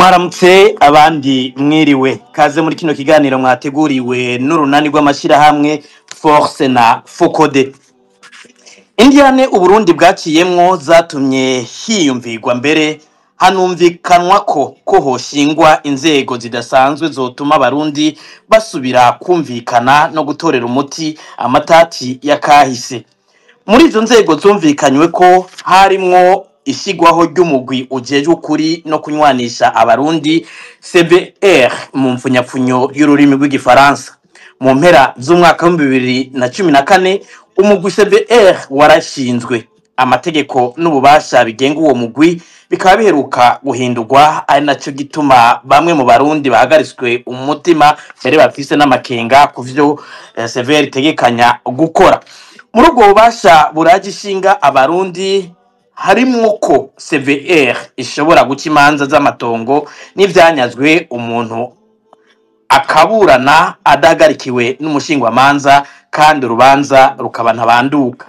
Mwaramutse abandi mwiriwe, kaze muri kino kiganiro mwateguriwe n'urunani rw'amashyirahamwe Force na Focode. Indiyane Uburundi bwaciyemwo zatumye hiyumvirwa mbere hanumvikanwa ko hoshingwa inzego zidasanzwe zotuma abarundi basubira kumvikana no gutorera umuti amatati y'akahise. Muri izo nzego zumvikanywe ko harimwo ishigwaho ry'umugwi ujejwe ukuri no kunywanisha abarundi CVR mu mfunyapfunyo y'ururimi rw'igifaransa. Mu mpera z'umwaka wa 2014 umugwi CVR warashinzwe. Amategeko n'ububasha bigenga uwo mugwi bikaba biheruka guhindurwa, ari naco gituma bamwe mu barundi bahagaritswe umutima mbere bafise n'amakenga ku vyo CVR itegekanya gukora. Muri ubwo bubasha buraje ishinga abarundi harimwo ko CVR ishobora guca imanza z'amatongo n'ivyanyazwe, umuntu akaburana adahagarikiwe n'umushingwamanza kandi urubanza rukaba ntabanduka.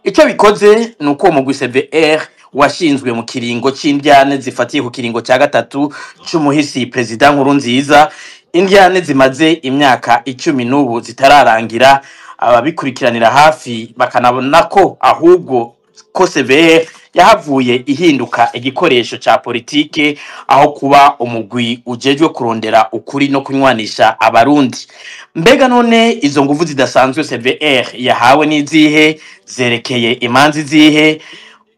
Icyo bikoze ni uko uwo mugwi CVR washinzwe mu kiringo c'indyane zifatiye ku kiringo ca gatatu c'umuhisi Perezida Nkurunziza, indyane zimaze imyaka 10 n'ubu zitararangira. Ababikurikiranira hafi bakanabona ko ahubwo ko CVR yahavuye ihinduka igikoresho ca politike aho kuba umugwi ujejwe kurondera ukuri no kunywanisha abarundi. Mbega none izo nguvu zidasanzwe CVR yahawe n'izihe? Zerekeye imanza izihe?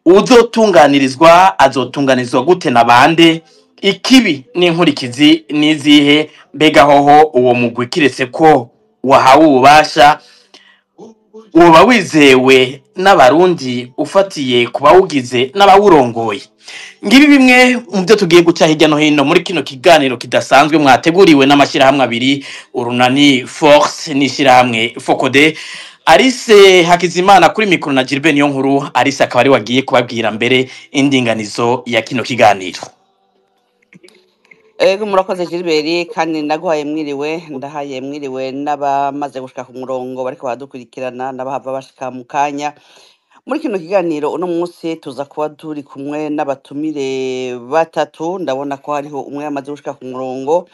Uzotunganirizwa azotunganirizwa gute na bande? Ikibi n'inkurikizi n'izihe? Mbega hoho uwo mugwi kiretse ko wahawe ububasha woba wizewe n'abarundi ufatiye ku bawugize n'abawurongoye? Ngibi bimwe mu byo tugiye guca hirya no hino muri kino kiganiro kidasanzwe mwateguriwe n'amashyirahamwe abiri, Urunani Force n'ishyirahamwe Focode. Alice Hakizimana kuri mikoro na Gilbert Niyonkuru. Alice akaba ari wagiye kubabwira mbere indinganizo ya kino kiganiro. Ego, murakoze Gilbert, kandi ndaguhaye mwiriwe, ndahaye mwiriwe n'abamaze gushika ku murongo bariko baradukurikirana n'abahava bashika mu kanya. Muri kino kiganiro uno munsi tuza kuba turi kumwe n'abatumire batatu. Ndabona ko hariho umwe yamaze gushika ku murongo.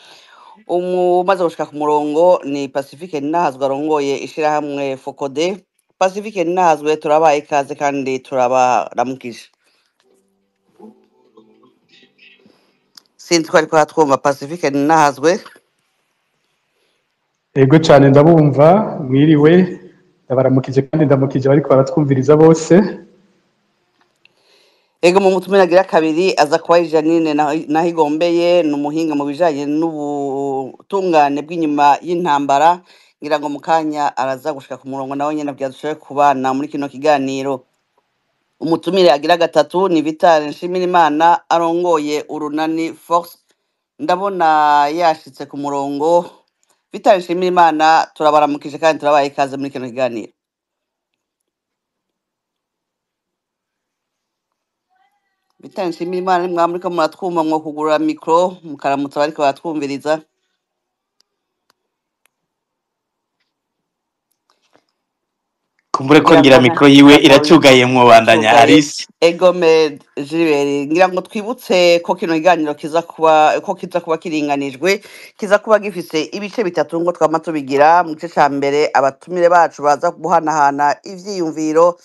Umaze gushika ku murongo ni Pacifique Nahazwe arongoye ishirahamwe Focode. Pacifique Nahazwe, turabaye ikaze kandi turabaramukije. Sinzi ko ariko aratwumva Pacifique Nahazwe. Ego cyane, ndabumva, mwiriwe, ndabaramukije kandi ndamukije bariko baratwumviriza bose. Ego, mu mutumire agira kabiri aza kuba ari Janine Nahigombeye, ni umuhinga mu bijanye n'ubutungane bw'inyuma y'intambara. Ngira ngo mu kanya araza gushika ku murongo nawe nyene kugira dushobore kubana muri kino kiganiro. Umutumire agira gatatu ni Vital Nshimirimana arongoye Urunani Force. Ndabona yashitse ku murongo. Vital Nshimirimana, turabaramukije kandi turabaye ikaze muri kino kiganiro. Vital Nshimirimana, nimwaba muriko muratwumva mwo kugurura mikro mukaramutsa bariko baratwumviriza. Kumbure ko Ngira ngira ngo mikro yiwe ngira ngo iracugaye, mwobandanya iracugaye. Alice. Egome Gilbert, ngira ngo twibutse ko kino kiganiro kiza kuba kiringanijwe, kiza kuba gifise ibice bitatu ngo twama tubigira. Mu gice ca mbere abatumire bacu baza guhanahana ivyiyumviro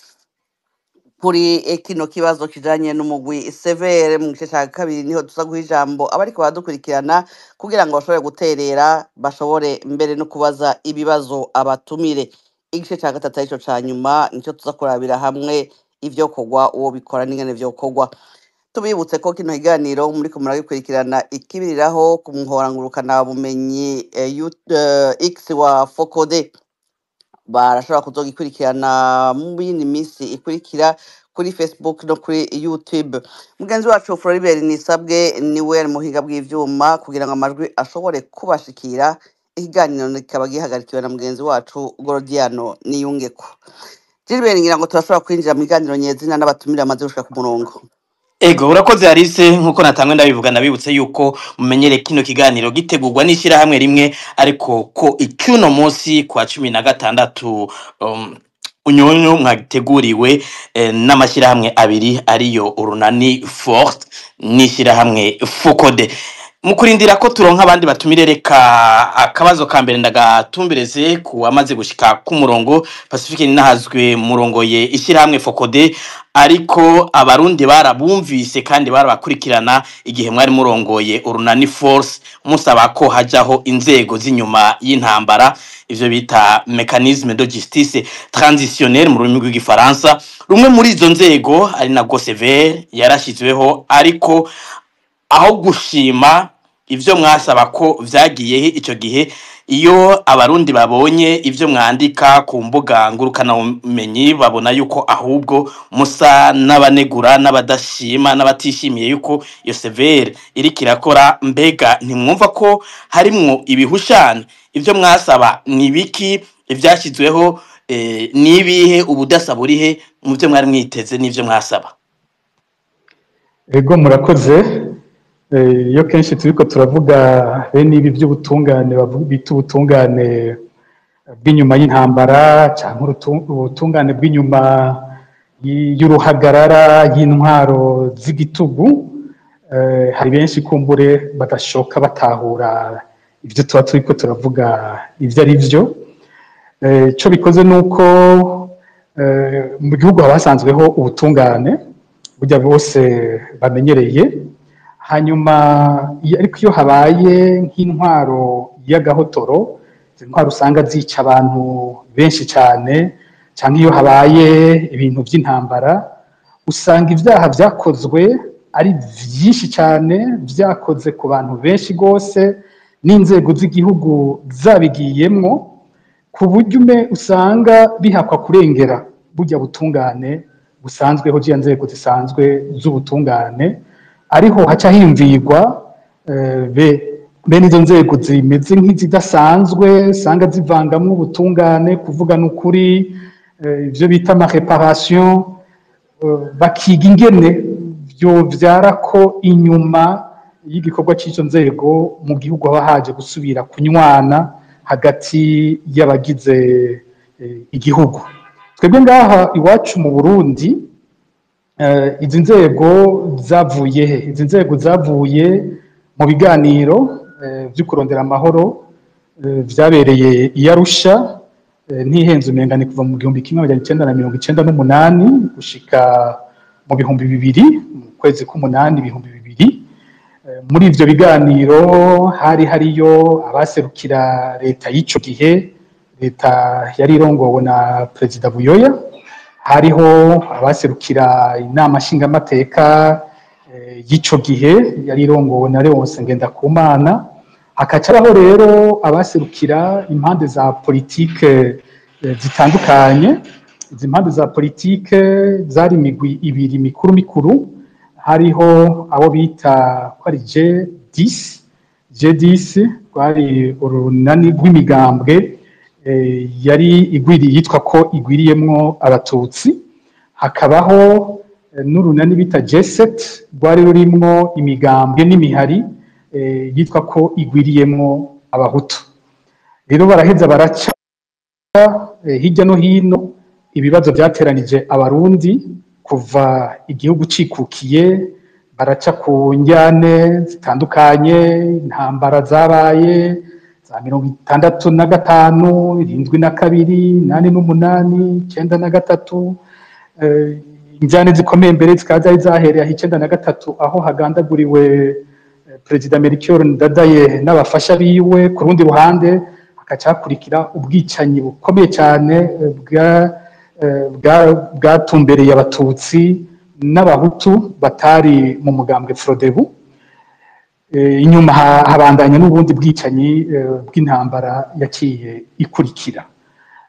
kuri kino kibazo kijanye n'umugwi CVR. Mu gice ca kabiri niho tuza guha ijambo abariko baradukurikirana kugira ngo bashobore guterera, bashobore mbere no kubaza ibibazo abatumire. Igice ca gatatu arico ca nyuma nico tuza kurabira hamwe ivyokorwa, uwo bikora n'ingene vyokorwa. Tubibutse ko kino kiganiro muriko muragikurikirana ikibiriraho ku muhora bumenyi X wa Focode. Barashobora kuzogikurikirana mu yindi minsi ikurikira kuri Facebook no kuri YouTube. Mugenzi wacu Floribert Nisabwe niwe ari mu buhinga bw'ivyuma kugira ngo amajwi ashobore kubashikira. Ikiganiro kikaba gihagarikiwe na mugenzi wacu Gorodiano Niyungeko. Gilbert, ngira ngo turashobora kwinjira mu kiganiro nyezina n'abatumire bamaze gushika ku murongo. Ego, urakoze Alice. Nkuko natangwe ndabivuga, ndabibutse yuko mumenyere kino kiganiro gitegurwa n'ishyirahamwe rimwe, ariko ko icyuno munsi kwa 16 Unyunyu mwateguriwe n'amashyirahamwe abiri, ariyo Urunani Force n'ishyirahamwe Focode. Mu kurindira ko turonka abandi batumire, reka akabazo ka mbere ndagatumbereze ku wamaze gushika ku murongo. Pacifique Ninahazwe, murongoye ishyirahamwe Focode, ariko Abarundi barabumvise kandi barabakurikirana igihe mwari murongoye Urunani Force, musaba ko hajaho inzego z'inyuma y'intambara, ivyo bita mécanisme de justice transitionnelle mu rurimi rw'Igifaransa. Rumwe muri izo nzego, ari na CVR, yarashyizweho, ariko aho gushima ivyo mwasaba ko vyagiye ico gihe, iyo Abarundi babonye ivyo mwandika ku mbuga ngurukanabumenyi, babona yuko ahubwo musa n'abanegura, n'abadashima, n'abatishimiye yuko iyo CVR iriko irakora. Mbega ntimwumva ko harimwo ibihushane? Ivyo mwasaba ni biki? Ivyashyizweho nibihe? Ubudasa burihe mu vyo mwari mwiteze n'ivyo mwasaba? Ego, murakoze. Iyo kenshi turiko turavuga bene ibi by'ubutungane bita ubutungane bw'inyuma y'intambara cyangwa ubutungane bw'inyuma y'uruhagarara, y'intwaro z'igitugu, hari benshi kumbure badashoka batahura ibyo tuba turiko turavuga ibyo ari byo. Ico bikoze ni uko mu gihugu haba hasanzweho ubutungane burya bose bamenyereye. Hanyuma ariko iyo habaye nk'intwaro y'agahotoro, izi ntwaro usanga zica abantu benshi cyane, cyangwa iyo habaye ibintu by'intambara, usanga ibyaha byakozwe ari byinshi cyane, byakoze ku bantu benshi rwose, n'inzego z'igihugu zabigiyemwo, ku buryo ume usanga bihakwa kurengera burya butungane busanzweho, ziriya nzego zisanzwe z'ubutungane. Ariho haca hiyumvirwa bene izo nzego zimeze nk'izidasanzwe, usanga zivangamwo ubutungane, kuvugana ukuri, ibyo bita amaréparation, bakiga ingene vyovyara ko inyuma y'igikorwa c'izo nzego mu gihugu haba haje gusubira kunywana hagati y'abagize igihugu. Twebwe ngaha iwacu mu Burundi, izi nzego zavuye he? Izi nzego zavuye mu biganiro vyo kurondera amahoro vyabereye i Arusha, ntihenze umenga ni kuva mu 1998 gushika mu 2000, mu kwezi k'umunani 2000. Muri ivyo biganiro hari hariyo abaserukira leta y'ico gihe, leta yari irongowe na Perezida Buyoya, hariho abaserukira Inama Nshingamateka y'ico gihe yari irongowe na Leonce Ngendakumana, hakacabaho rero abaserukira impande za politike zitandukanye. Izi mpande za politike zari imigwi ibiri mikuru mikuru. Hariho abo bita ko ari G10. G10 rwari urunani rw'imigambwe yari igwiriye, yitwa ko igwiriyemwo Abatutsi, hakabaho n'urunani bita G7 rwari rurimwo imigambwe n'imihari yitwa ko igwiriyemwo Abahutu. Rero baraheza baraca hirya no hino ibibazo byateranije Abarundi kuva igihugu cikukiye, baraca ku njyane zitandukanye, intambara zabaye za 65, 72, 88, 93, injyane zikomeye mbere zikaba zari zahereye aho 93, aho hagandaguriwe Perezida Melchior Ndadaye n'abafasha biwe. Ku rundi ruhande hakaca hakurikira ubwicanyi bukomeye cyane bwatumbereye Abatutsi n'Abahutu batari mu mugambwe Frodebu. Inyuma habandanya n'ubundi bwicanyi bw'intambara yaciye ikurikira.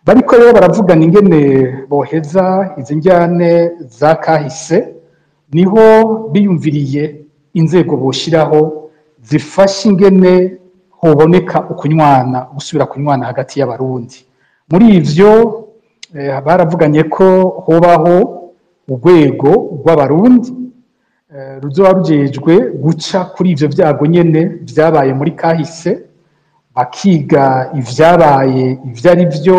Bariko rero baravugana ingene boheza izi njyane za kahise, niho biyumviriye inzego boshiraho zifasha ingene hoboneka ukunywana, gusubira kunywana hagati y'Abarundi. Muri ivyo baravuganye ko hobaho urwego rw'Abarundi ruzoba rujejwe guca kuri ivyo vyago nyene vyabaye muri kahise, bakiga ivyabaye ivyo ari vyo.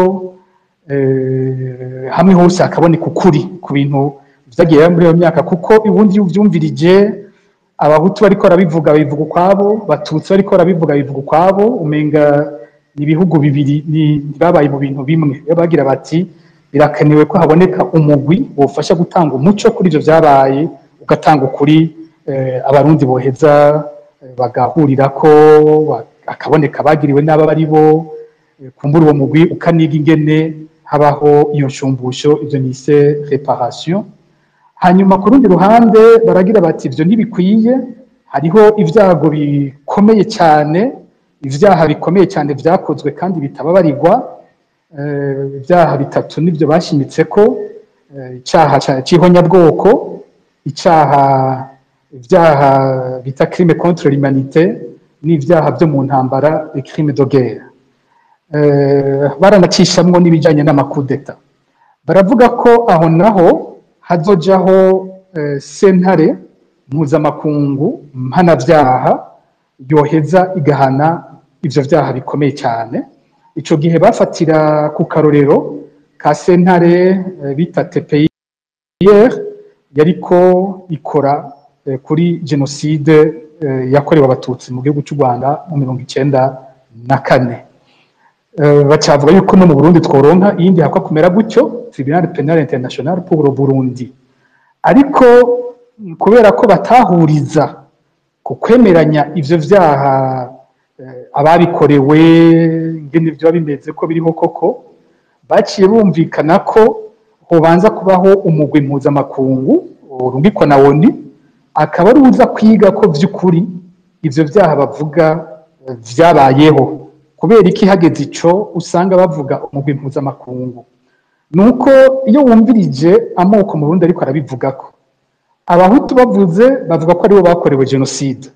hamwe hose hakaboneka ukuri ku bintu vyagiye muri iyo myaka, kuko ubundi iyo uvyumvirije abahutu bariko barabivuga bivuga ukwabo, batutsi bariko barabivuga bivuga ukwabo, umenga ni ibihugu bibiri babaye mu bintu bimwe. Iyo bagira bati birakenewe ko haboneka umugwi wofasha gutanga umuco kuri ivyo vyabaye, ugatanga ukuri, abarundi boheza bagahurirako, akaboneka bagiriwe n'aba bari bo, kumbura uwo mugwi ukaniga ingene habaho iyo nshumbusho, ivyo nise réparation. Hanyuma ku rundi ruhande baragira bati ivyo ntibikwiye, hariho ivyago bikomeye cyane, ivyaha bikomeye cyane vyakozwe kandi bitababarirwa. Ibyaha bitatu nivyo bashimitse ko, icaha c'ihonyabwoko, icaha ibyaha bita crime contre l'humanité n'ivyaha vyo mu ntambara, les crimes de guerre. Baranacishamwo n'ibijanye n'amakudeta, baravuga ko aho naho hazojaho sentare mpuzamakungu mpanavyaha yoheza igahana ivyo vyaha bikomeye cyane. Ico gihe bafatira ku karorero ka sentare bita TPIR yariko ikora kuri jenoside yakorewe abatutsi mu gihugu cy'u Rwanda mu 94. Bacavuga yuko no mu Burundi tworonka iyindi hakwa kumera gutyo, Tribunal Pénal International pour le Burundi. Ariko kubera ko batahuriza ku kwemeranya ivyo vyaha, ababikorewe ingene vyoba bimeze ko biriho koko, baciye bumvikana ko hobanza kubaho umugwi mpuzamakungu urungikwa na ONU, akaba ari uza kwiga ko vy'ukuri ivyo vyaha bavuga vyabayeho. Kubera iki hageze ico usanga bavuga umugwi mpuzamakungu? Nuko iyo wumvirije amoko mu Burundi ariko arabivugako, abahutu bavuze bavuga ko aribo bakorewe jenoside,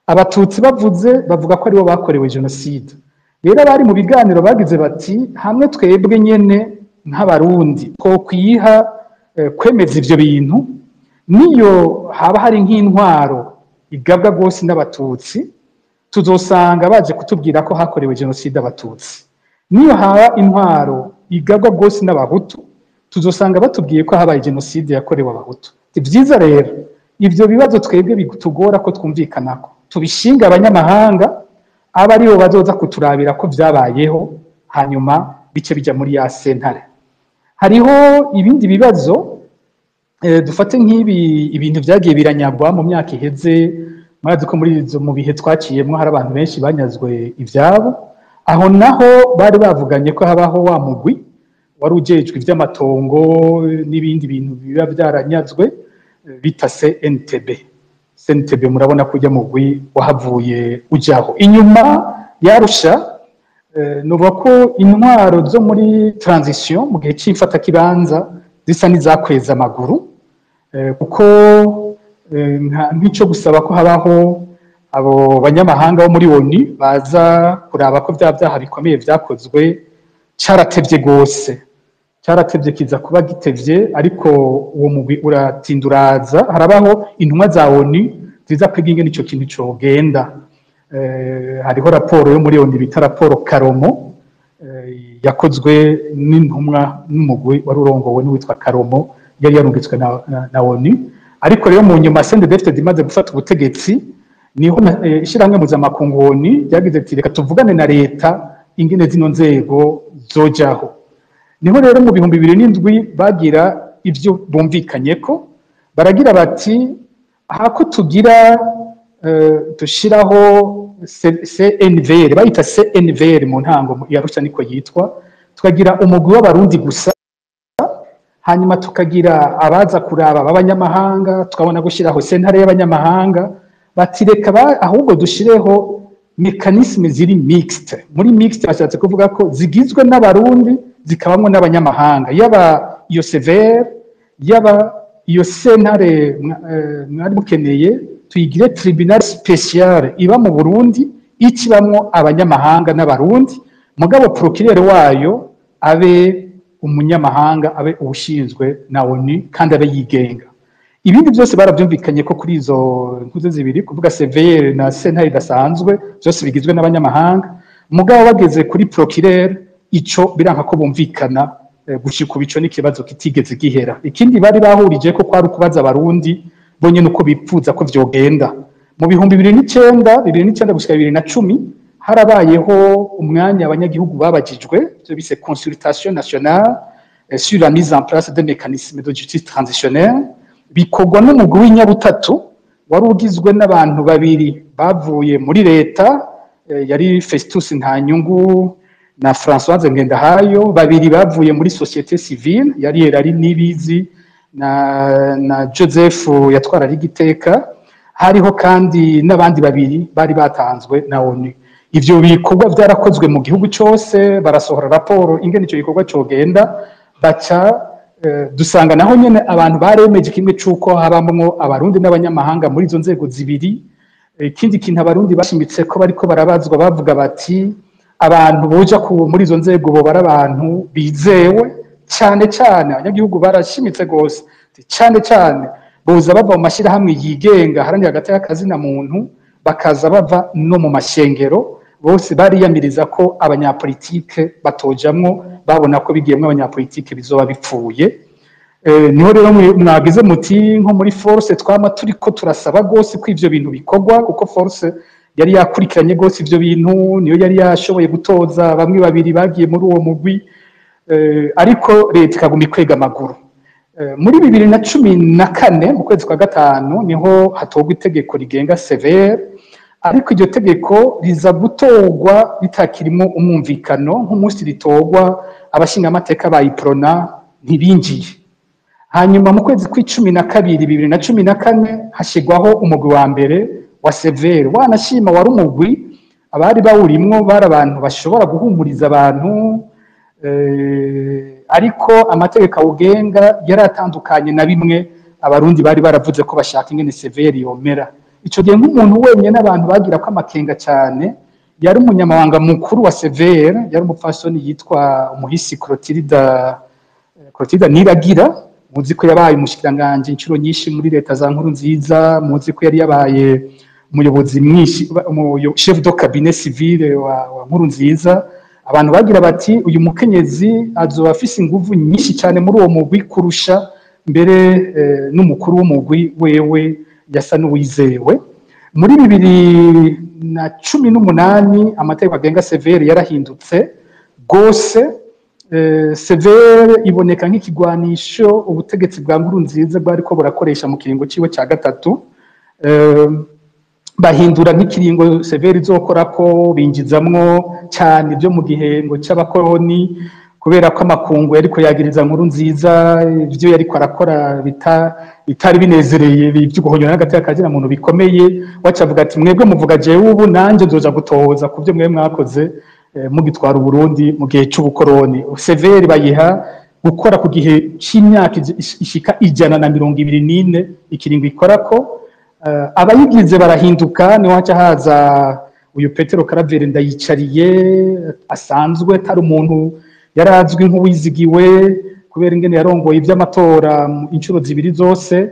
abatutsi bavuze bavuga ko aribo bakorewe jenoside. Rero abari mu biganiro bagize bati hamwe twebwe nyene nk'abarundi twokwiha kwemeza ivyo bintu, niyo haba hari nk'intwaro igabwa rwose n'abatutsi, tuzosanga baje kutubwira ko hakorewe jenoside abatutsi, niyo haba intwaro igabwa rwose n'abahutu, tuzosanga batubwiye ko habaye jenoside yakorewe abahutu. Si vyiza rero ivyo bibazo twebwe bitugora ko twumvikanako, tubishinga abanyamahanga aba aribo bazoza kuturabira ko vyabayeho, hanyuma bice bija muri ya sentare. Hariho ibindi bibazo, dufate nk'ibi ibintu vyagiye biranyagwa mu myaka iheze. Murazi ko muri izo mu bihe twaciyemwo hari abantu benshi banyazwe ivyabo. Aho naho bari bavuganye ko habaho wa mugwi wari ujejwe ivy'amatongo n'ibindi bintu biba vyaranyazwe, bita CNTB. CNTB murabona ko ujya mugwi wahavuye ujaho inyuma yarusha. Nuvuga ko intwaro zo muri transition mu gihe c'imfatakibanza zisa n'izakweza amaguru, kuko nk'ico gusaba ko habaho abo banyamahanga bo muri ONU baza kuraba ko vya vyaha bikomeye vyakozwe caratevye gose, caratevye kiza kuba gitevye, ariko uwo mugwi uratinda uraza, harabaho intumwa za ONU ziza kwiga ingene ico kintu cogenda. Hariho raporo yo muri ONU bita raporo Karomo, yakozwe n'intumwa n'umugwi wari urongowe n'uwitwa Karomo, yari yarungitswe na ONU. Ariko rero mu nyuma CNDD-FDD imaze gufata ubutegetsi, niho ishirahamwe mpuzamakungu ONU ryagize ati reka tuvugane na leta ingene zino nzego zojaho. Niho rero mu 2007 bagira ivyo bumvikanyeko, baragira bati hako tugira dushiraho CNVR, bayita CNVR mu ntango yarusha niko yitwa, tukagira umugwi w'abarundi gusa, hanyuma tukagira abaza kuraba b'abanyamahanga, tukabona gushiraho sentare y'abanyamahanga. Bati reka ahubwo dushireho mécanisme ziri mixte. Muri mixte bashatse kuvuga ko zigizwe n'abarundi zikabamwo n'abanyamahanga, yaba iyo CVR, yaba iyo sentare mwari mukeneye, tuyigire tribunal spécial iba mu Burundi, ikibamwo abanyamahanga n'abarundi, mugabo procureur wayo abe umunyamahanga, abe ubushinzwe na ONU kandi abe yigenga. Ibindi byose barabyumvikanye ko kuri izo nkuze zibiri, kuvuga CVR na sentare idasanzwe, byose bigizwe n'abanyamahanga, mugabo bageze kuri procureur ico biranka ko bumvikana. Gushika ubu ico n'ikibazo kitigeze gihera. Ikindi bari bahurije ko kwari ukubaza Abarundi bonyene uko bipfuza ko vyogenda. Mu 2009, 2009 gushika 2010, harabayeho umwanya abanyagihugu babajijwe, ivyo bise consultation nationale sur la mise en place des mécanismes de justice transitionnelle, bikorwa n'umugwi w'inyabutatu wari ugizwe n'abantu babiri bavuye muri leta, yari Festus Ntanyungu na Françoise Ngendahayo, babiri bavuye muri société civile, yari Erari Nibizi na Joseph yatwara ari Giteka. Hariho kandi n'abandi babiri bari batanzwe na ONU. Ivyo bikorwa vyarakozwe mu gihugu cose, barasohora raporo ingene ico gikorwa cogenda. Baca dusanga naho nyene abantu baremeje kimwe c'uko habamwo Abarundi n'abanyamahanga muri izo nzego zibiri. Ikindi kintu Abarundi bashimitse ko bariko barabazwa, bavuga bati abantu boja muri izo nzego bo bari abantu bizewe cyane cyane. Abanyagihugu barashimitse gose cyane cyane boza bava mu mashyirahamwe yigenga haranira hagati y'akazina muntu, bakaza bava no mu mashengero. Bose bariyamiriza ko abanyapolitike batojamwo, babona ko bigiyemwo abanyapolitike bizoba bipfuye. Niho rero mwagize muti nko muri Force twama turiko turasaba gose ko ivyo bintu bikorwa, kuko Force yari yakurikiranye gose ivyo bintu, niyo yari yashoboye gutoza bamwe babiri bagiye muri uwo mugwi, ariko leta ikaguma ikwega amaguru. Muri 2014 mu kwezi kwa gatanu niho hatorwa itegeko rigenga CVR, ariko iryo tegeko riza gutorwa ritakirimo umwumvikano. Nk'umunsi ritorwa, abashingamateka ba Uprona ntibinjiye. Hanyuma mu kwezi kw'icumi na kabiri 2014 hashyirwaho umugwi wa mbere wa CVR. Wanashima wari umugwi abari bawurimwo bari abantu bashobora guhumuriza abantu, ariko amategeko awugenga yari atandukanye na bimwe Abarundi bari baravuze ko bashaka ingene CVR yomera. Ico gihe nk'umuntu wenyine abantu bagira ko amakenga cyane yari umunyamabanga mukuru wa CVR, yari umupfasoni yitwa umuhisi Clotilda Niragira. Muzi ko yabaye umushikiranganje inshuro nyinshi muri leta za Nkuru Nziza, muzi ko yari yabaye umuyobozi mwinshi, chef de cabinet civil wa Nkuru Nziza. Abantu bagira bati uyu mukenyezi azoba afise inguvu nyinshi cyane muri uwo mugwi kurusha mbere n'umukuru w'umugwi wewe yasa n'uwizewe. Muri 2018 amategeko agenga CVR yarahindutse gose. CVR iboneka nk'ikigwanisho ubutegetsi bwa Nkuru Nziza bwariko burakoresha mu kiringo ciwe ca gatatu. Bahindura nk'ikiringo CVR izokorako, binjizamwo cyane ibyo mu gihengo c'abakoroni, kubera ko amakungu yariko yagiriza Nkuru Nziza ivyo yariko arakora bitari binezereye, vy'uguhonyora n'agateka kazina muntu bikomeye. Waca avuga ati mwebwe muvuga jewe ubu, nanje nzoja gutohoza ku byo mwebwe mwakoze mugitwara Uburundi mu gihe c'ubukoroni. CVR bayiha gukora ku gihe c'imyaka ishika 124, ikiringo ikorako. Abayigize barahinduka, niho haca haza uyu Petero Karavere Ndayicariye, asanzwe atari umuntu yarazwi nk'uwizigiwe kubera ingene yarongoye ivy'amatora inshuro zibiri zose.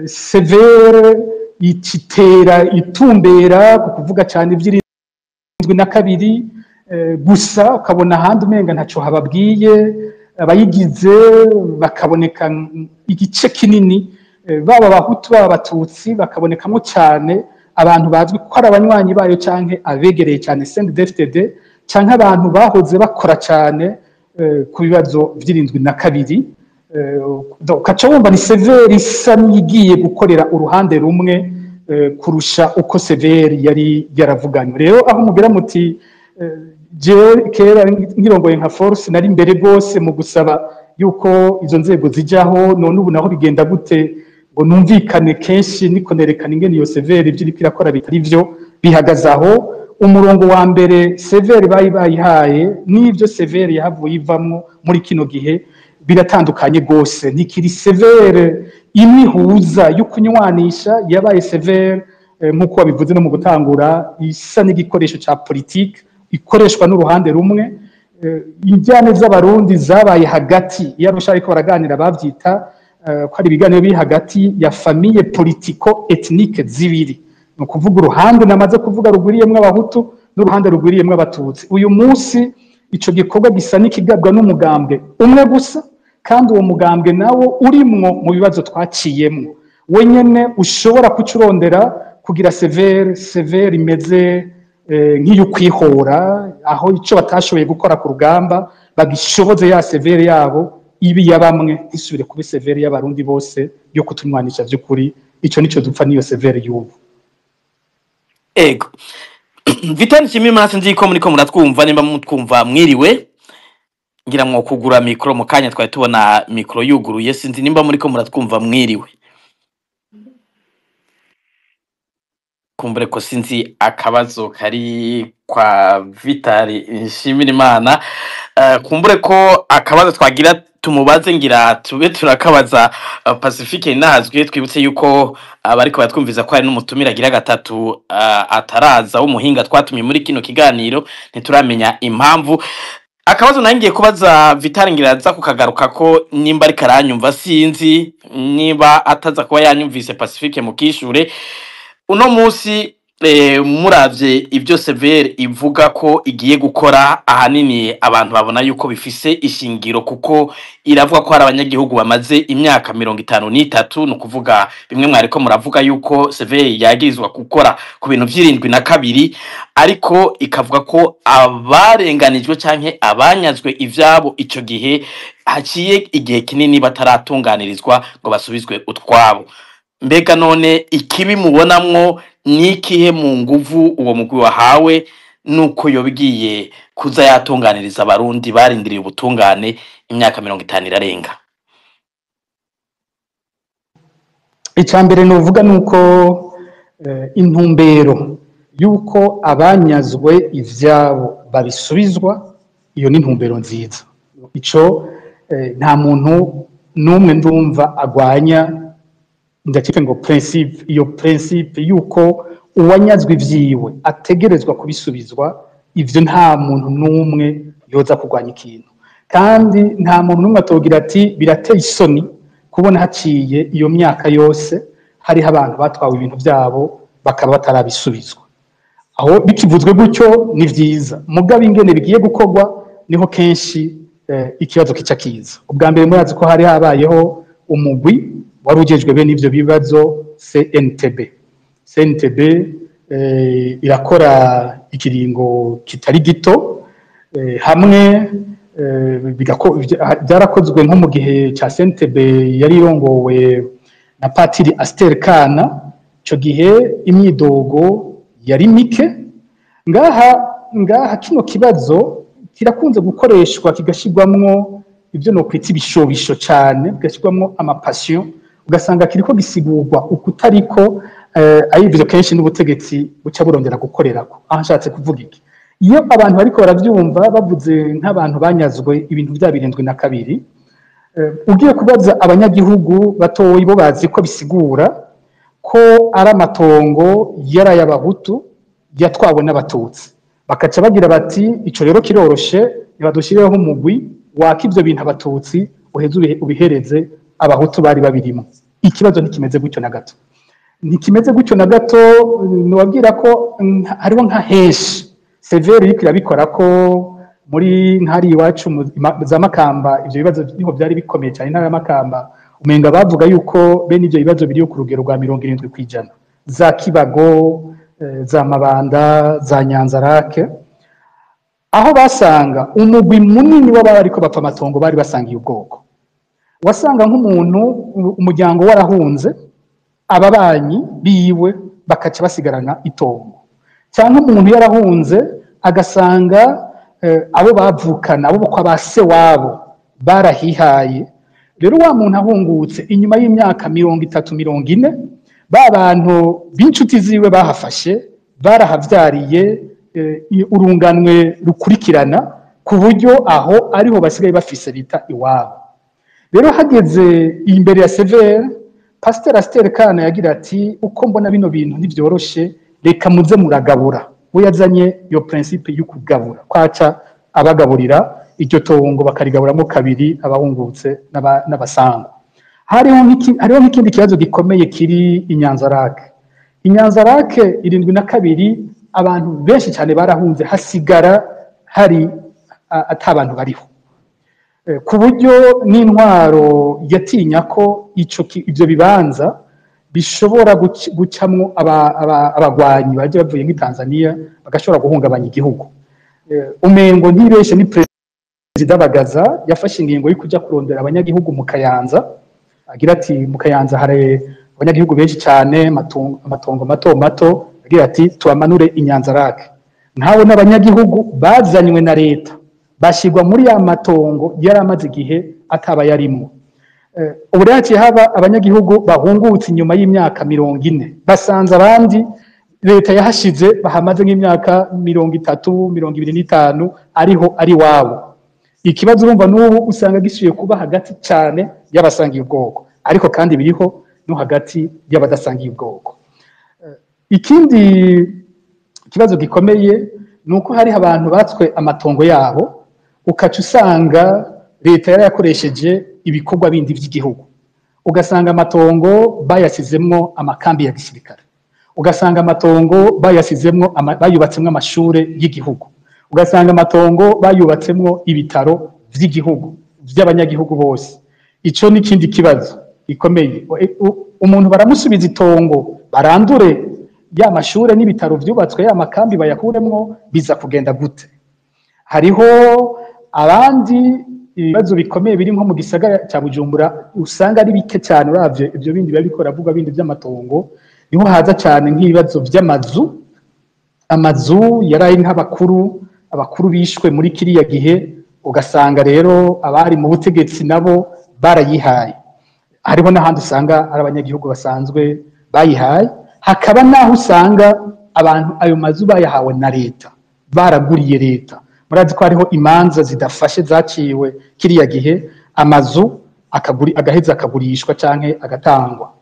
CVR itera itumbera ku kuvuga cyane ivy'irindwi na kabiri, gusa ukabona ahandi umenga ntaco hababwiye. Abayigize bakaboneka igice kinini, baba Abahutu baba Abatutsi, bakabonekamo cyane abantu bazwi ko ari abanywanyi bayo canke abegereye cyane CNDD-FDD, canke abantu bahoze bakora cyane ku bibazo vy'irindwi na kabiri. Ukaca wumva ni CVR isa n'igiye gukorera uruhande rumwe kurusha uko CVR yari yaravuganywe. Rero aho mugira muti jewe kera nkirongoye nka Force nari imbere rwose mu gusaba yuko izo nzego zijaho, none ubu naho bigenda gute ngo numvikane kenshi niko nerekana ingene iyo CVR ivyo iriko irakora bitari vyo? Bihagaze aho. Umurongo wa mbere CVR bayi bayihaye n'ivyo CVR yahavuye ivamwo muri kino gihe biratandukanye rwose. Ntikiri CVR imwe ihuza yo kunywanisha, yabaye CVR nk'uko wabivuze no mu gutangura, isa n'igikoresho ca politike ikoreshwa n'uruhande rumwe. Injyane z'Abarundi zabaye hagati iyo Arusha ariko baraganira, bavyita ko ari ibiganiro biri hagati ya famille politico ethnique zibiri, ni ukuvuga uruhande namaze kuvuga rugwiriyemwo Abahutu n'uruhande rugwiriyemwo Abatutsi. Uyu munsi Ico gikorwa gisa n'ikigabwa n'umugambwe umwe gusa, kandi uwo mugambwe nawo urimwo mu bibazo twaciyemwo, wenyene ushobora kucurondera kugira CVR imeze nk'iy'ukwihora, aho ico batashoboye gukora ku rugamba bagishoboze ya CVR yabo ibi ya bamwe isubire kuba CVR y'abarundi bose yo kutunywanisha vy'ukuri. Ico nico dupfa niyo CVR y'ubu. Ego, Vital Nshimirimana, sinzi ko muriko muratwumva. Nimba mutwumva, mwiriwe. Ngira mwo kugura micro mu kanya, twari tubona micro yuguruye. Sinzi nimba muriko muratwumva, mwiriwe. Kumbure ko sinzi akabazo kari kwa Vital Nshimirimana. Kumbure ko akabazo twagira tumubaze, ngira tube turakabaza Pacifique Nazwe. Twibutse yuko abariko baratwumviza ko hari n'umutumira agira gatatu ataraza, w'umuhinga twatumye muri kino kiganiro, ntituramenya impamvu. Akabazo nari ngiye kubaza Vital, ngira aza kukagaruka ko nimba ariko aranyumva. Sinzi niba ataza kuba yanyumvise, Pacifique mukishure. Uno munsi muravye ibyo CVR ivuga ko igiye gukora, ahanini abantu babona yuko bifise ishingiro, kuko iravuga ko hari abanyagihugu bamaze imyaka 53, ni ukuvuga bimwe mwariko muravuga yuko CVR yagirizwa gukora ku bintu vy'72, ariko ikavuga ko abarenganijwe canke abanyazwe ivyabo ico gihe haciye igihe kinini bataratunganirizwa ngo basubizwe utwabo. Mbega none ikibi mubonamwo ni ikihe mu nguvu uwo mugwi wahawe, nuko yobigiye kuza yatunganiriza abarundi barindiriye ubutungane imyaka 50 irarenga? Icya mbere nuvuga ni uko intumbero y'uko abanyazwe ivyabo babisubizwa, iyo ni intumbero nziza. Ico nta muntu n'umwe ndumva agwanya, ndakeka ngo principe, iyo principe y'uko uwanyazwe ivyiwe ategerezwa kubisubizwa, ivyo nta muntu n'umwe yoza kurwanya ikintu. Kandi nta muntu n'umwe atogira ati birateye isoni kubona haciye iyo myaka yose hariho abantu batwawe ibintu byabo bakaba batarabisubizwa. Aho bikivuzwe gutyo ni vyiza, mugabo ingene bigiye gukorwa niho kenshi ikibazo kica kiza. Ubwa mbere murazi ko hari habayeho umugwi wari ujejwe bene ivyo bibazo, CNTB. CNTB irakora ikiringo kitari gito, hamwe byarakozwe nko mu gihe cya CNTB yari irongowe na Patiri Aster Kana. Ico gihe imyidogo yari mike. Ngaha kino kibazo kirakunze gukoreshwa kigashirwamwo ibyo no kwita ibishobisho cyane, bigashyirwamwo ama passion, ugasanga kiriko gisigurwa ukutariko, ari ivyo kenshi n'ubutegetsi buca burondera gukorerako. Aho nshatse kuvuga iki? Iyo abantu bariko baravyumva bavuze nk'abantu banyazwe ibintu vya 72, ugiye kubaza abanyagihugu batoyi, bo bazi ko bisigura ko ari amatongo yari ay'abahutu yatwawe n'abatutsi, bakaca bagira bati ico rero kiroroshe, nibadushireho umugwi waka ivyo bintu abatutsi uheze ubihereze abahutu bari babirimo. Ikibazo ntikimeze gutyo na gato, ntikimeze gutyo na gato. Nubabwira ko hariho nka henshi CVR iriko irabikora, ko muri nkari iwacu za Makamba ivyo bibazo niho byari bikomeye cyane. Intara ya Makamba umenga bavuga yuko bene ivyo bibazo biri ku rugero rwa 70%, za Kibago, za Mabanda, za Nyanzarake, aho basanga umugwi munini w'abariko bapfa amatongo bari basangiye ubwoko. Wasanga nk'umuntu umuryango warahunze, ababanyi biwe bakaca basigarana itongo, cyangwa umuntu yarahunze agasanga abo bavukana, abo kwa ba se wabo barahihaye. Rero wa muntu ahungutse inyuma y'imyaka 30, 40, ba bantu b'inshuti ziwe bahafashe barahavyariye, urunganwe rukurikirana, ku buryo aho ariho basigaye bafise bita iwabo. Rero hageze imbere ya CVR, Pasteur Aster Kana yagira ati uko mbona bino bintu ntivyoroshe, reka muze muragabura. We yazanye iyo principe y'ukugabura, kwaca abagaburira iryo tongo bakarigaburamo kabiri, abahungutse n'abasango. Hariho nk'ikindi kibazo gikomeye kiri Inyanzarake. Inyanzarake 72 abantu benshi cyane barahunze, hasigara hari ata bantu bariho. Ku buryo n'intwaro yatinya ko ivyo bibanza bishobora gucamwo abagwanyi baje bavuye muri Tanzania bagashobora guhungabanya igihugu. Umengo ntibeshe ni Perezida Bagaza yafashe ingingo yo kuja kurondera abanyagihugu mu Kayanza, agira ati mu Kayanza hari abanyagihugu benshi cyane, amatongo mato mato, agira ati tubamanure i Nyanza-Lac. Nkawe n'abanyagihugu bazanywe na leta bashirwa muri ya matongo yari amaze igihe ataba yarimwo. Ubu rero haciye haba abanyagihugu bahungutse inyuma y'imyaka 40, basanze abandi leta yahashize bahamaze nk'imyaka 30, 25 ariho ari wabo. Ikibazo urumva n'ubu usanga gisubiye kuba hagati cyane y'abasangiye ubwoko, ariko kandi biriho no hagati y'abadasangiye ubwoko. Ikindi kibazo gikomeye ni uko hariho abantu batswe amatongo yabo, ukaca usanga leta yarayakoresheje ibikorwa bindi by'igihugu, ugasanga amatongo bayasizemwo amakambi ya gisirikare, ugasanga amatongo bayasizemwo bayubatsemwo amashure y'igihugu, ugasanga amatongo bayubatsemwo ibitaro vy'igihugu vy'abanyagihugu bose. Ico ni ikindi kibazo gikomeye. Umuntu baramusubiza itongo, barandure ya mashure n'ibitaro vyubatswe, ya makambi bayakuremwo, biza kugenda gute? Hariho abandi ibibazo bikomeye biri nko mu gisagara cya Bujumbura, usanga ari bike cyane uravye ibyo bindi biba bikora avuga bindi by'amatongo. Niho haza cyane nk'ibibazo by'amazu, amazu yaraye nk'abakuru, abakuru bishwe muri kiriya gihe, ugasanga rero abari mu butegetsi nabo barayihaye. Hariho n'ahandi usanga ari abanyagihugu basanzwe bayihaye, hakaba n'aho usanga abantu ayo mazu bayahawe na leta, baraguriye leta. Murazi ko hariho imanza zidafashe zaciwe kiriya gihe, amazu agaheza akagurishwa canke agatangwa.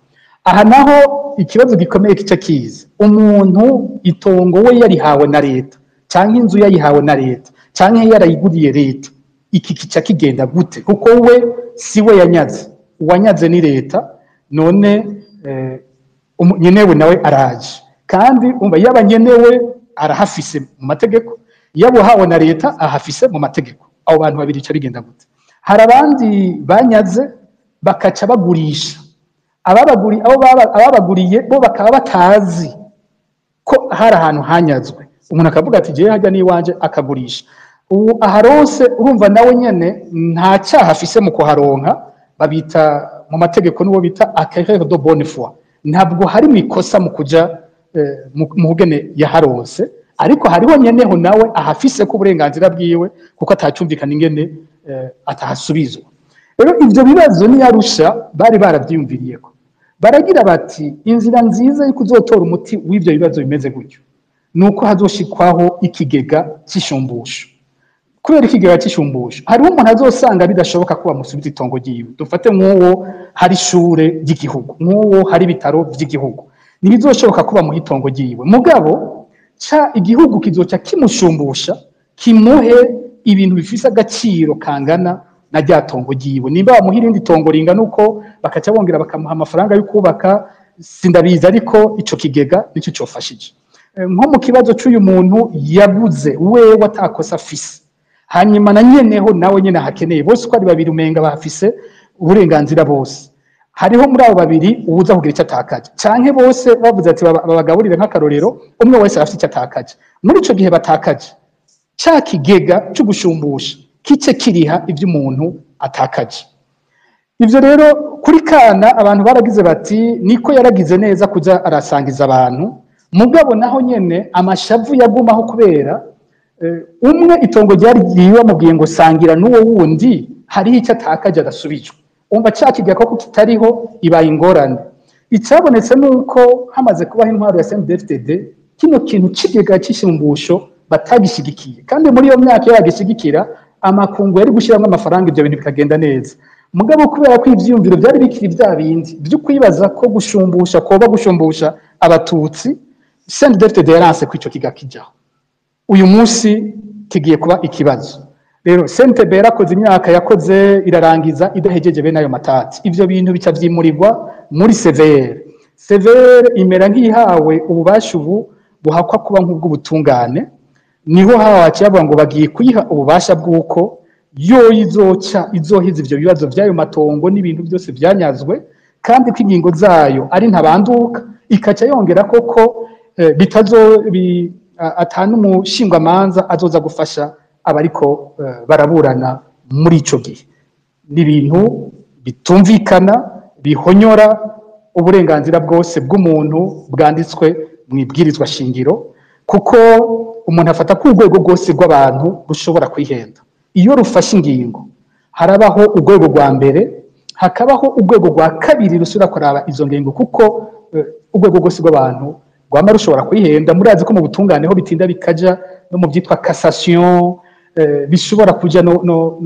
Aha naho ikibazo gikomeye kica kiza, umuntu itongo we yarihawe na leta canke inzu yayihawe na leta canke yarayiguriye leta, iki kica kigenda gute? Kuko we si we yanyaze, uwanyaze ni leta. None nyenewe nawe araje, kandi umva yaba nyenewe arahafise mu mategeko, yaba uhawe na leta ahafise mu mategeko. Abo bantu babiri ica bigenda gute? Hari abandi banyaze bakaca bagurisha, ababaguriye bo bakaba batazi ko hari ahantu hanyazwe. Umuntu akavuga ati jewe hajya n'iwanje, akagurisha. Ubu aharonse urumva nawe nyene nta cyaha afise mu kuharonka, babita mu mategeko n'uwo bita acquéreur de bonne foi. Ntabwo hari mu ikosa mu kuja mu bugene yaharonse, ariko hariho nyeneho nawe ahafise ko uburenganzira bwiwe, kuko atacumvikana ingene atahasubizwa. Rero ivyo bibazo ni Arusha bari baravyiyumviriyeko, baragira bati inzira nziza yo kuzotora umuti w'ivyo bibazo bimeze gutyo nuko hazoshikwaho ikigega c'ishumbusho. Kubera ikigega c'ishumbusho, hariho umuntu azosanga bidashoboka ko bamusubiza itongo ryiwe. Dufate nk'uwo hari ishure ry'igihugu, nk'uwo hari ibitaro vy'igihugu, ntibizoshoboka ko bamuha itongo ryiwe, mugabo ca igihugu kizoca kimushumbusha, kimuhe ibintu bifise agaciro kangana na rya tongo ryiwe. Nimba bamuha irindi tongo ringana uko, bakaca bongera bakamuha amafaranga yo kubaka, sindabizi, ariko ico kigega nico cofashije. Nko mu kibazo c'uyu muntu yaguze wewe atakosa afise, hanyuma na nyeneho nawe nyene ahakeneye, bose uko ari babiri umenga bafise uburenganzira bose. Hariho muri abo babiri uwuza kugira icyo atakaje, canke bose bavuze ati babagaburire nk'akarorero, umwe wese afite icyo atakaje. Muri ico gihe batakaje, ca kigega co gushumbusha kice kiriha ivyo umuntu atakaje. Ivyo rero kuri kana abantu baragize bati niko yaragize neza kuja arasangiza abantu, mugabo naho nyene amashavu yagumaho kubera umwe itongo ryari ryiwe bamubwiye ngo sangira n'uwo wundi, hariho icyo atakaje adasubijwe. Umva ca kigega ko kitariho ibaye ingorane. Icabonetse nuko hamaze kubaho intwaro ya CNDD-FDD, kino kintu c'ikigega c'ishumbusho batagishigikiye, kandi muri iyo myaka iyo bagishigikira amakungu yari gushiramwo amafaranga ivyo bintu bikagenda neza. Mugabo kubera ko ivyiyumviro vyari bikiri vya bindi vyo kwibaza ko gushumbusha koba gushumbusha abatutsi, CNDD-FDD yaranse ko ico kiga kijaho. Uyu munsi kigiye kuba ikibazo. Rero CNTB yarakoze imyaka yakoze irarangiza idahejeje bene ayo matati. Ivyo bintu bica vyimurirwa muri CVR. CVR imera nk'ihawe ububasha ubu buhakwa kuba nk'ubw'ubutungane. Niho hawaciye bavuga ngo bagiye kuyiha ububasha bw'uko yo izoca izohiza ivyo bibazo vy'ayo matongo n'ibintu byose vyanyazwe, kandi ko ingingo zayo ari ntabanduka. Ikaca yongera koko bitazo atanu umushingwamanza azoza gufasha abariko baraburana muri ico gihe. Ni ibintu bitumvikana, bihonyora uburenganzira bwose bw'umuntu bwanditswe mu ibwirizwa shingiro, kuko umuntu afata ko urwego rwose rw'abantu rushobora kwihenda. Iyo rufashe ingingo, harabaho urwego rwa mbere, hakabaho urwego rwa kabiri rusubira kuraba izo ngingo, kuko urwego rwose rw'abantu rwama rushobora kwihenda. Murazi ko mu butungane ho bitinda bikaja no mu byitwa cassation, bishobora kuja no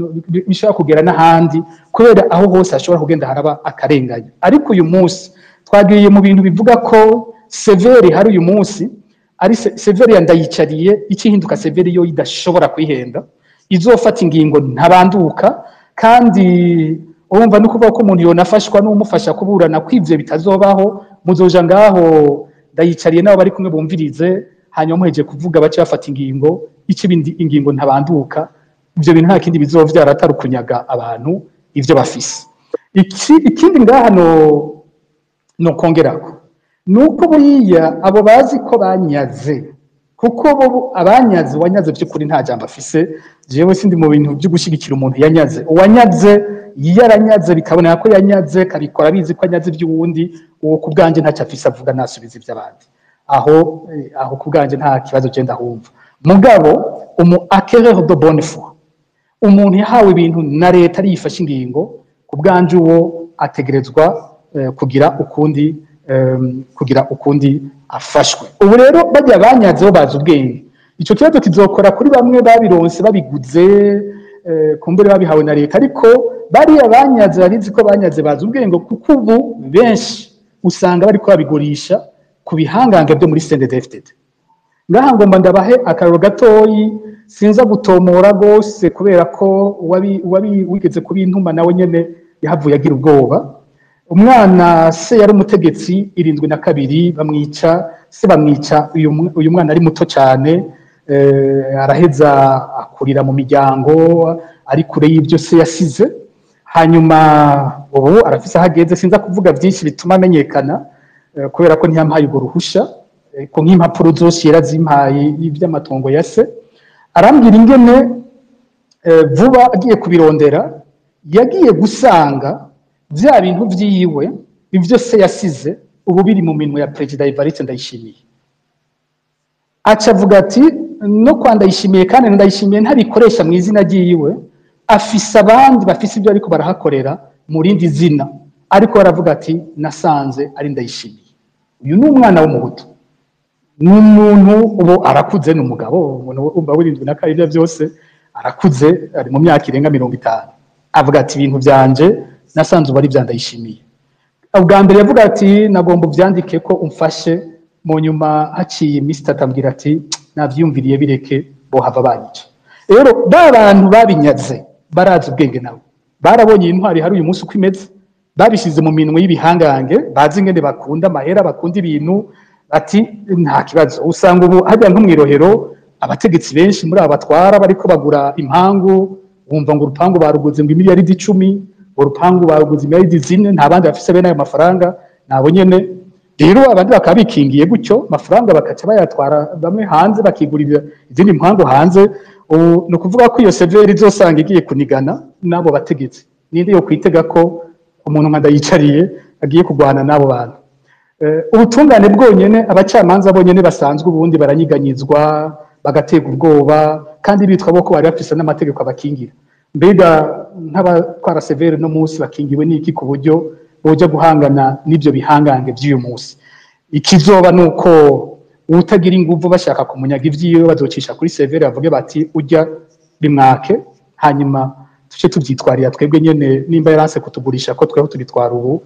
bishobora kugera n'ahandi, kubera aho hose hashobora kugenda haraba akarenganya. Ariko uyu munsi twagiye mu bintu bivuga ko CVR hari uyu munsi ari CVR ya Ndayicariye, ikihinduka CVR yo idashobora kwihenda, izofata ingingo ntabanduka. Kandi urumva no kuvuga ko umuntu yonafashwa n'umufasha kuburana kwivyo bitazobaho. Muzoja ngaho Ndayicariye nabo bari kumwe bumvirize, hanyuma muheje kuvuga bace bafata ingingo, ikibindi ingingo ntabanduka. Ivyo bintu nta kindi bizovyara atari ukunyaga abantu ivyo bafise. Ikindi ngaha no kongerako nuko buriya abo bazi ko banyaze, kuko bo abanyaze wanyaze by'ukuri nta jambo afise. Jewe sindi mu bintu byo gushyigikira umuntu yanyaze. Uwanyaze yaranyaze bikaboneka ko yanyaze, kabikora abizi ko anyaze iby'uwundi, uwo ku bwanjye ntacyo afise avuga, nasubiza iby'abandi. Aho ku bwanjye nta kibazo genda humva. Mugabo umu acquéreur de bonne foi, umuntu yahawe ibintu na leta ariyifashe ingingo, ku bwanjye uwo ategerezwa kugira ukundi afashwe. Ubu rero bajya banyazeho bazi ubwenge, ico kibazo kizokora kuri bamwe babironse babiguze, kumbure babihawe na leta, ariko bariya banyaze babizi ko banyaze bazi ubwenge, kuko ubu benshi usanga bariko babigurisha ku bihangange byo muri CNDD-FDD. Ngaha ngomba ndabahe akararo gatoyi, sinza gutomora gose kubera ko uwabi wigeze kubintuma nawe nyene yahavuye agira ubwoba. Umwana se yari umutegetsi 72 bamwica, se bamwica uyu mwana ari muto cyane, araheza akurira mu miryango ari kure y'ibyo se yasize. Hanyuma ubu arafise aho ageze, sinza kuvuga byinshi bituma amenyekana, kubera ko ntiyampaye urwo ruhusha, ko nk'impapuro zose yarazimpaye iby'amatongo ya se. Arambwira ingene vuba agiye kubirondera yagiye gusanga bya bintu vyiwe ivyo se yasize ubu biri mu minwe ya Perezida Evariste Ndayishimiye. Aca avuga ati no kwa Ndayishimiye, kandi Ndayishimiye ntabikoresha mu izina ryiwe, afise abandi bafise ibyo ariko barahakorera mu rindi zina, ariko baravuga ati nasanze ari Ndayishimiye. Uyu ni umwana w'umuhutu, ni umuntu ubu arakuze, ni umugabo, umuntu umva wirindwi na kabiri byose arakuze, ari mu myaka irenga 50. Avuga ati ibintu byanje nasanze ubu ari bya Ndayishimiye. Ubwa mbere yavuga ati nagomba uvyandike ko umfashe, mu nyuma haciye iminsi itatu ambwira ati navyiyumviriye bireke bohava banyica. Rero ba bantu babinyaze barazi ubwenge nabo, barabonye intwari hari uyu munsi uko imeze, babishize mu minwe y'ibihangange bazi ingene bakunda amahera, bakunda ibintu, ati nta kibazo. Usanga ubu hajya nko mw'irohero abategetsi benshi muri aba batwara bariko bagura impangu, wumva ngo urupangu baruguze ngo imiliyaridi 10, urupangu baruguze imiliyaridi 4, nta bandi bafise bene ayo mafaranga nabo nyene. Rero abandi bakaba bikingiye gutyo mafaranga bakaca bayatwara bamwe hanze bakigurira izindi mpangu hanze. Ubu ni ukuvuga ko iyo CVR izosanga igiye kunigana n'abo bategetsi. Ninde yo kwitega ko umuntu nka Ndayicariye agiye kurwana n'abo bantu? Ubutungane bwonyene, abacamanza bonyene basanzwe ubundi baranyiganyizwa, bagaterwa ubwoba, kandi bitwa bo ko bari bafise n'amategeko abakingira. Mbega nk'abatwara CVR no munsi bakingiwe n'iki ku buryo boja guhangana n'ivyo bihangange vy'uyu munsi? Ikizoba nuko utagira inguvu bashaka kumunyaga ivyiwe bazocisha kuri CVR bavuge bati ujya bimwake, hanyuma tuce tuvyitwarira twebwe nyene. Nimba yaranse kutugurisha ko tweho tubitwara ubu,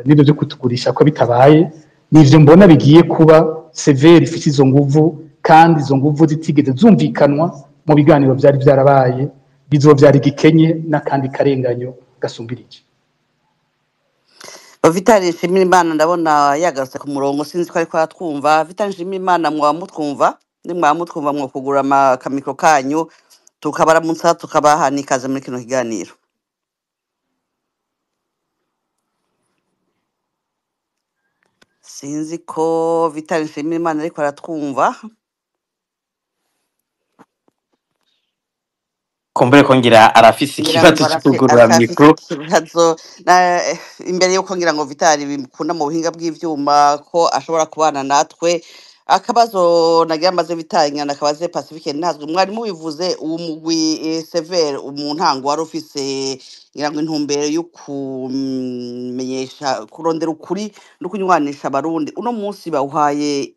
nibyo byo kutugurisha ko bitabaye, nivyo mbona bigiye kuba. CVR ifite izo nguvu, kandi izo nguvu zitigeze zumvikanwa mu biganiro byari byarabaye, bizovyara igikenye n'akandi karenganyo gasumbirije. Vital Nshimirimana ndabona yagarutse ku murongo, sinzi ko ariko aratwumva. Vital Nshimirimana, mwaba mutwumva? Nimwaba mutwumva mwo kugura akamikro kanyu, tukabaramutsa, tukabaha n'ikaze muri kino kiganiro. Sinzi ko Vital Nshimirimana ariko aratwumva. Kumbure ko ngira arafise Ngira ngo ikibazo cyo kugurura arafise mikro. ikibazo imbere yuko ngira ngo Vital bikunda mu buhinga bw'ivyuma ko ashobora kubana natwe. Akabazo nagira maze Vital nyana akabaze Pacifique ntazwi. Mwari mubivuze uwo mugwi Sever mu ntango wari ufise ngira ngo intumbero yo kumenyesha, kurondera ukuri no kunywanisha Abarundi. Uno munsi bawuhaye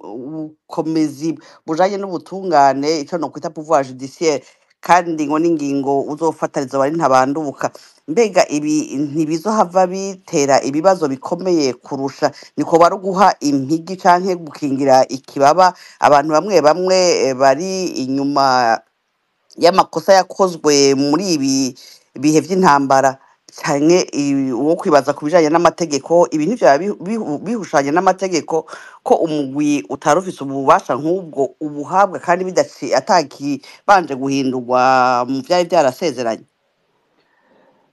ubukomezi bujanye n'ubutungane, ico no kwita pouvoir judiciaire, kandi ngo n'ingingo uzofatariza bari ntabanduka. Mbega ibi ntibizohava bitera ibibazo bikomeye kurusha? Niko bari guha impigi canke gukingira ikibaba abantu bamwe bamwe bari inyuma y'amakosa yakozwe muri ibi bihe vy'intambara, canke uwo kwibaza ku bijanye n'amategeko, ibi ntivyaba bihushanye n'amategeko ko umugwi utari ufise ububasha nk'ubwo ubuhabwa kandi bidaci atakibanje guhindurwa mu vyari vyarasezeranye?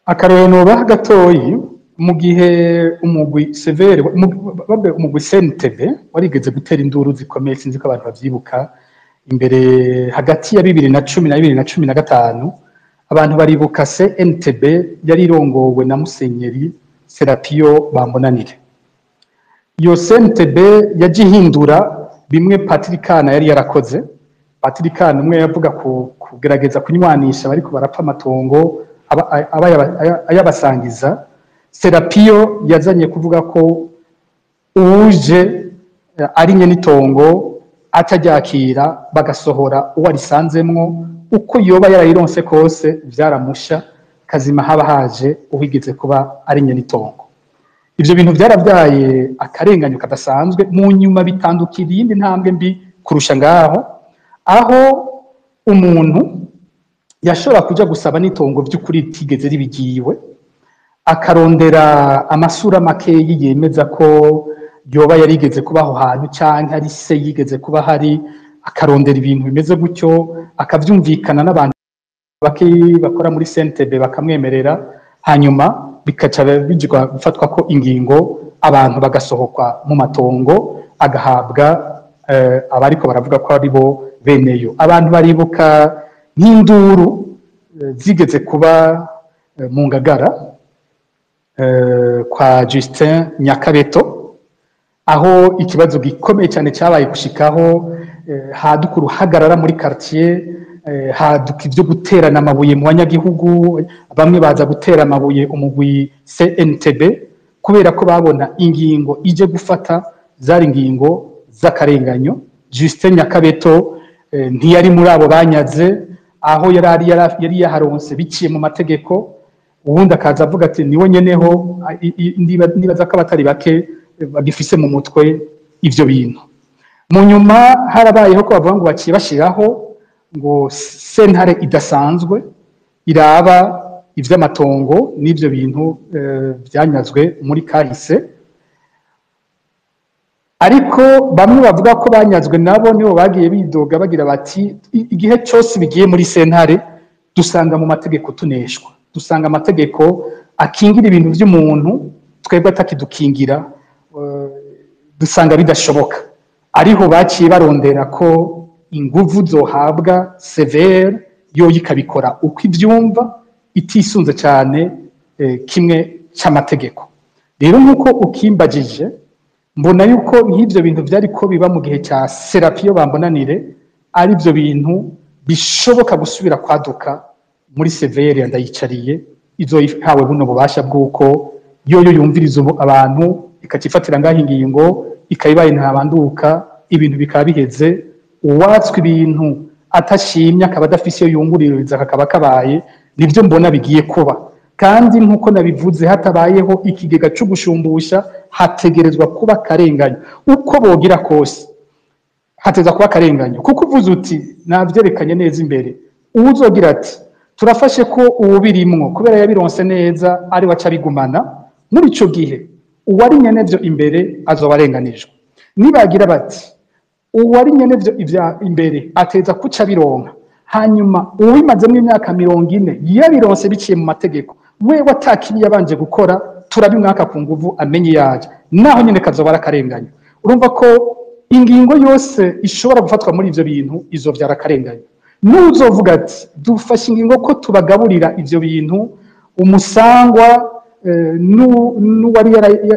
Akarorero nobaha gatoyi, mu gihe umugwi Severe babe umugwi CNTB warigeze gutera induru zikomeye, sinzi ko abantu bavyibuka, imbere hagati ya 2010 na 2015, abantu baribuka CNTB yari irongowe na Musenyeri Serapio Bambonanire. Iyo CNTB yaje ihindura bimwe Patrikana yari yarakoze. Patrikana umwe yavuga ku kugerageza kunywanisha bariko barapfa amatongo ayabasangiza. Serapio yazanye kuvuga ko uje ari nyene itongo ataryakira, bagasohora uwo arisanzemwo uko yoba yarayironse kose, vyaramusha kazima haba haje uwigeze kuba ari nyene itongo. Ivyo bintu vyaravyaye akarenganyo kadasanzwe, mu nyuma bitandukira iyindi ntambwe mbi kurusha ngaho, aho umuntu yashobora kuja gusaba n'itongo vy'ukuri ritigeze ribigiwe, akarondera amasura makeyi yemeza ko yoba yarigeze kuba aho hantu canke ari se yigeze kuba hari, akarondera ibintu bimeze gutyo, akavyumvikana n'abantu bakeyi bakora muri CNTB bakamwemerera, hanyuma bikaca bijwa gufatwa ko ingingo, abantu bagasohokwa mu matongo, agahabwa abariko baravuga ko ari bo beneyo. Abantu baribuka nk'induru zigeze kuba mu Ngagara kwa Justin Nyakabeto, aho ikibazo gikomeye cyane cyabaye gushikaho haduka uruhagarara muri quartier, haduka ivyo guterana amabuye mu banyagihugu, bamwe baza gutera amabuye umugwi CNTB kubera ko babona ingingo ije gufata zari ingingo z'akarenganyo. Justin Nyakabeto ntiyari muri abo banyaze, aho yari yaharonse biciye mu mategeko. Uwundi akaza avuga ati niwe nyeneho, nibaza ko abatari bake bagifise mu mutwe ivyo bintu. Mu nyuma harabayeho ko bavuga ngo baciye bashiraho ngo sentare idasanzwe iraba ivy'amatongo n'ivyo bintu vyanyazwe muri kahise, ariko bamwe bavuga ko banyazwe nabo nibo bagiye bidoga bagira bati igihe cyose bigiye muri sentare dusanga mu mategeko tuneshwa, dusanga amategeko akingira ibintu vy'umuntu twebwe atakidukingira, dusanga bidashoboka. Ariho baciye barondera ko inguvu zohabwa severe yo ikabikora uko ivyumva itisunze cyane kimwe c'amategeko. Rero nkuko ukimbajije, mbona yuko nk'ivyo bintu vyari ko biba mu gihe ca Serapio Bambonanire, ari byo bintu bishoboka gusubira kwaduka muri severe ya Ndayicariye, izo ihawe buno bubasha bw'uko yoyo yumviriza abantu ikacifatira ngaho ingingo ikayibaye ntabanduka, ibintu bikaba biheze. Uwatswe ibintu atashimye akaba adafise iyo yunguririza kakaba kabaye, nivyo mbona bigiye kuba. Kandi nkuko nabivuze, hatabayeho ikigega cyo gushumbusha hategerezwa kuba karenganyo uko bogira kose, hateza kuba karenganyo. Kuko uvuze uti navyerekanye neza imbere, uwuzogira ati turafashe ko uwubirimwo kubera yabironse neza ari waca bigumana, muri ico gihe uwari nyenevyo imbere azoba arenganijwe. Nibagira bati Uwari nyene vyo ivya imbere ateza kuca bironka, hanyuma uwimazemwo imyaka 40 yabironse biciye mu mategeko, wewe atakibi yabanje gukora turabimwaka ku nguvu amenye yaje, naho nyene kazoba arakarenganya. Urumva ko ingingo yose ishobora gufatwa muri ivyo bintu izovyara akarenganya. Nuzovuga ati dufashe ingingo ko tubagaburira ivyo bintu, umusangwa n'uwari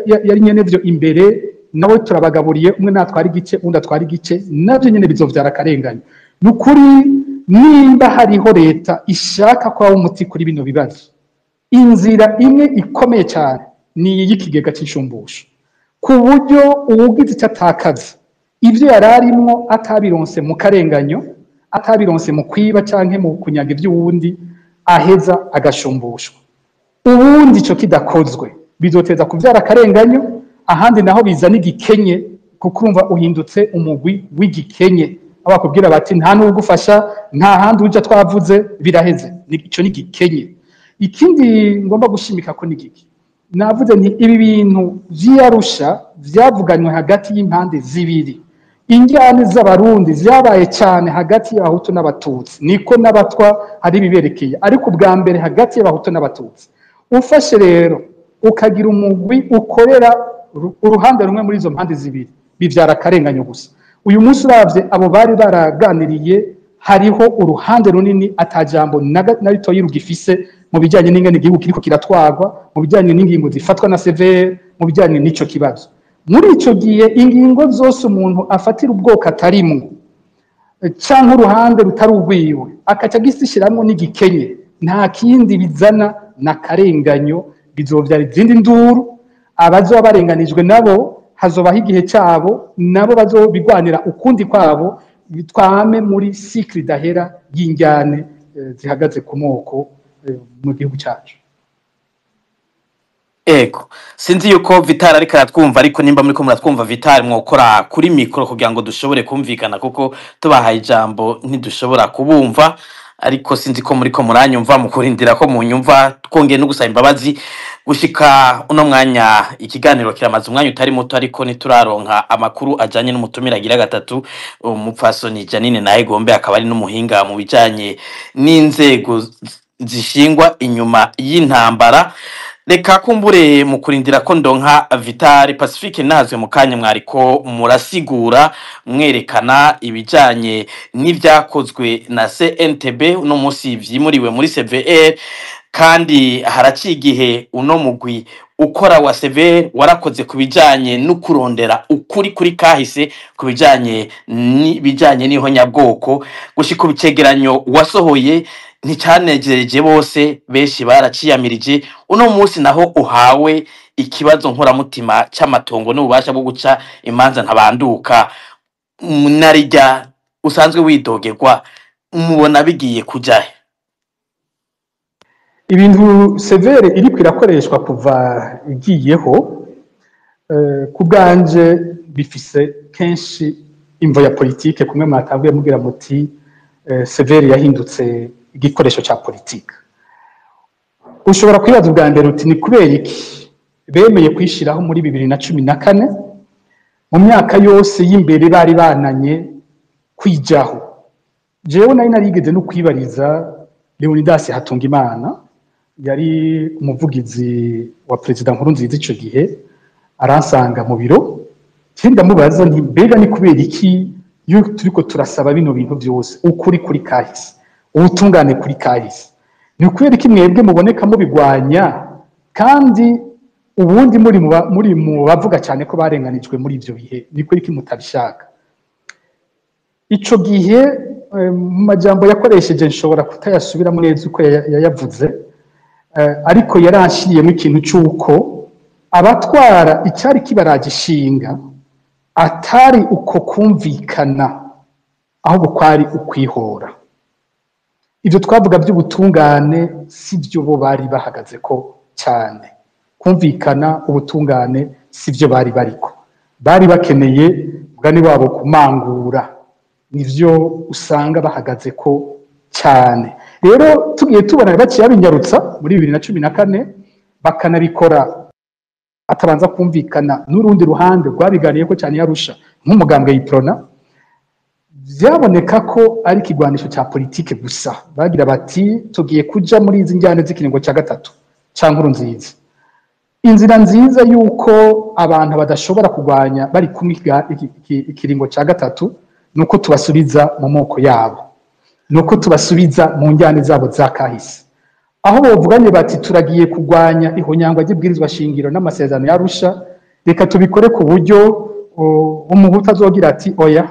yari nyene vyo imbere nawe turabagaburiye, umwe natwara igice undi atwara igice, navyo nyene bizovyara akarenganya. Nukuri nimba hariho leta ishaka ko umuti kuri bino bibazo, inzira imwe ikomeye cyane ni iy'ikigega cy'ishumbusho, ku buryo uwugize icyo atakaza ivyo yararimwo atabironse mu karenganyo, atabironse mu kwiba canke mu kunyaga ivy'uwundi, aheza agashumbushwa. Ubundi ico kidakozwe bizoteza kuvyara akarenganyo, ahandi naho bizana igikenye, kuko urumva uhindutse umugwi w'igikenye. Abakubwira bati nta n'ugufasha, nta handi uja twavuze, biraheze. Ico ni igikenye. Ikindi ngomba gushimika ko ni giki, navuze nti ibi bintu vy'Arusha vyavuganywe hagati y'impande zibiri. Injyane z'Abarundi zabaye cyane hagati y'Abahutu n'Abatutsi, niko n'Abatwa ari biberekeye, ariko ubwa mbere hagati y'Abahutu n'Abatutsi. Ufashe rero ukagira umugwi ukorera uruhande rumwe muri izo mpande zibiri, bivyara akarenganyo gusa. Uyu munsi uravye abo bari baraganiriye, hariho uruhande runini atajambo na ritoyi rugifise mu bijyanye n'ingene igihugu kiriko kiratwarwa, mu bijyanye n'ingingo zifatwa na CVR, mu bijyanye n'ico kibazo. Muri ico gihe ingingo zose umuntu afatira ubwoko atarimwo canke uruhande rutari urwiwe, akaca agisishiramwo n'igikenye, nta kindi bizana na karenganyo, bizovyara izindi nduru. Abazoba barenganijwe nabo hazobaho igihe cabo, nabo bazobigwanira ukundi kwabo, twame muri cycle idahera y'injyane zihagaze ku moko mu gihugu cyacu. Ego, sinzi yuko Vital ariko aratwumva, ariko nimba muriko muratwumva Vital mwokora kuri mikoro kugira ngo dushobore kumvikana, kuko tubahaye ijambo ntidushobora kubumva. Ariko sinzi ko muriko muranyumva, mukurindira ko munyumva, twongeye no gusaba imbabazi gushika uno mwanya. Ikiganiro kiramaze umwanya utari muto, ariko ntituraronka amakuru ajanye n'umutumira agira gatatu, umupfasoni Janine Nahegombe, akaba ari n'umuhinga mu bijanye n'inzego zishingwa inyuma y'intambara. Reka kumbure mu kurindira ko ndonka Vital Pacifique nazwe mu kanya, mwariko murasigura mwerekana ibijanye n'ivyakozwe na CNTB uno munsi vyimuriwe muri CVR, kandi haraciye igihe uno mugwi ukora wa CVR warakoze ku bijanye no kurondera ukuri kuri kahise ku bijanye n'ibijanye n'ihonyabwoko. Gushika ubu icegeranyo wasohoye nticanejereje bose, benshi baraciyamirije. Uno munsi naho uhawe ikibazo nkoramutima c'amatongo n'ububasha bwo guca imanza ntabanduka, narirya usanzwe widogerwa, mubona bigiye kujahe? Ibintu severe iriko irakoreshwa kuva igiyeho, ku bwanje bifise kenshi imvo ya politike. Kumwe mwatanguye mugira muti severe yahindutse igikoresho ca politike. Ushobora kwibaza ubwa mbere uti ni kubera iki bemeye kwishiraho muri 2014, mu myaka yose y'imbere bari bananye kwijaho. Jewe nari narigeze no kwibariza Leonidas Hatungimana, yari umuvugizi wa Perezida Nkurunziza ico gihe, aransanga mu biro, ndamubaza nti mbega ni kubera iki iyo turiko turasaba bino bintu byose, ukuri kuri kahise, ubutungane kuri kahise, ni kubera iki mwebwe muboneka mubigwanya, kandi ubundi muri mu bavuga cyane ko barenganijwe muri ivyo bihe, ni kubera iki mutabishaka? Ico gihe mu majambo yakoresheje nshobora kutayasubiramo neza uko yayavuze, ariko yaranshiriyemo ikintu cy'uko abatwara icyari kibaragishinga atari uko kumvikana, ahubwo kwari ukwihora. Ibyo twavuga by'ubutungane si byo bo bari bahagaze ko cyane. Kumvikana, ubutungane si byo bari bariko. Bari bakeneye mugani wabo kumangura, nivyo usanga bahagaze ko cyane. Rero tugiye tubona baciye babinyarutsa muri 2014, bakanabikora atabanza kumvikana n'urundi ruhande rwabiganiye ko cyane yarusha nk'umugambwe yiprona. Vyaboneka ko ari ikigwanisho ca politike gusa. Bagira bati tugiye kuja muri izi njyane z'ikiringo ca gatatu ca Nkurunziza. Inzira nziza yuko abantu badashobora kurwanya bari kumwe ikiringo ca gatatu nuko tubasubiza mu moko yabo, nuko tubasubiza mu njyane zabo za kahise, aho bovuganye bati turagiye kurwanya ihonyangwa ry'ibwirizwa shingiro n'amasezerano y'Arusha, reka tubikore ku buryo umuhutu azogira ati oya,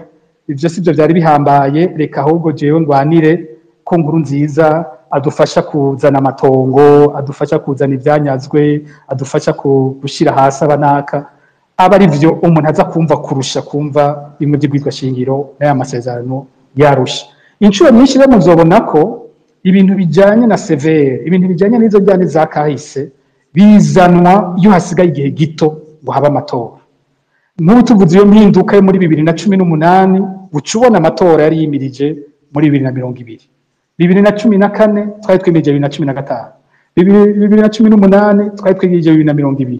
ivyo sivyo vyari bihambaye, reka ahubwo jewe ngwanire ko Nkurunziza adufasha kuzana amatongo, adufasha kuzana ivyanyazwe, adufasha gushira hasi abanaka, aba ari vyo umuntu aza kumva kurusha kumva bimwe by'ibwirizwa shingiro n'aya masezerano y'Arusha. Inshuro nyinshi rero muzobona ko ibintu bijanye na severe, ibintu bijanye n'izo njyane za kahise bizanwa iyo hasigaye igihe gito ngo habe amatora. Nk'ubu tuvuze iyo mpinduka yo muri 2018, uca ubona amatora yari yimirije muri 2020. 2014 twari twimirije 2015. 2018 twari twimirije 2020.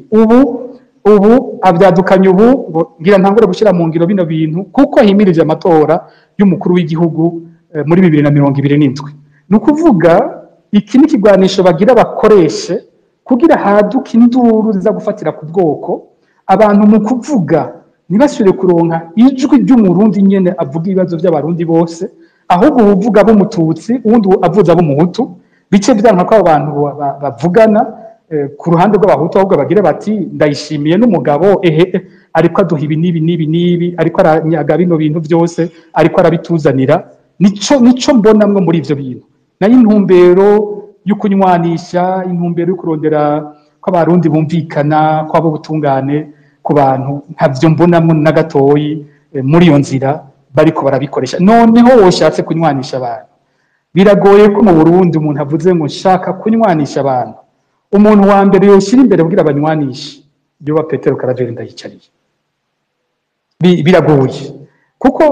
Ubu avyadukanye ubu ngo ngira ntangure gushyira mu ngiro bino bintu kuko himirije amatora y'umukuru w'igihugu muri 2027. Ni ukuvuga iki ni ikigwanisho bagira bakoreshe kugira haduke induru ziza gufatira ku bwoko, abantu mu kuvuga ntibasubire kuronka ijwi ry'umurundi nyene avuga ibibazo by'abarundi bose, ahubwo uvuga b'umututsi uwundi avuza b'umuhutu, bice byanka ko abantu bavugana ku ruhande rw'abahutu, ahubwo bagira bati ndayishimiye n'umugabo ehe ariko aduha ibi n'ibi n'ibi n'ibi, ariko aranyaga bino bintu byose, ariko arabituzanira. Nico mbonamwo muri ivyo bintu. Nayo intumbero yo kunywanisha, intumbero yo kurondera ko abarundi bumvikana, ko abo butungane ku bantu, ntavyo mbonamwo na gatoyi muri iyo nzira bariko barabikoresha. Noneho woshatse kunywanisha abantu, biragoye ko mu Burundi umuntu avuze ngo nshaka kunywanisha abantu, umuntu wa mbere yoshira imbere kugira abanywanishe yoba Petero Karaveri Ndayicariye. Biragoye kuko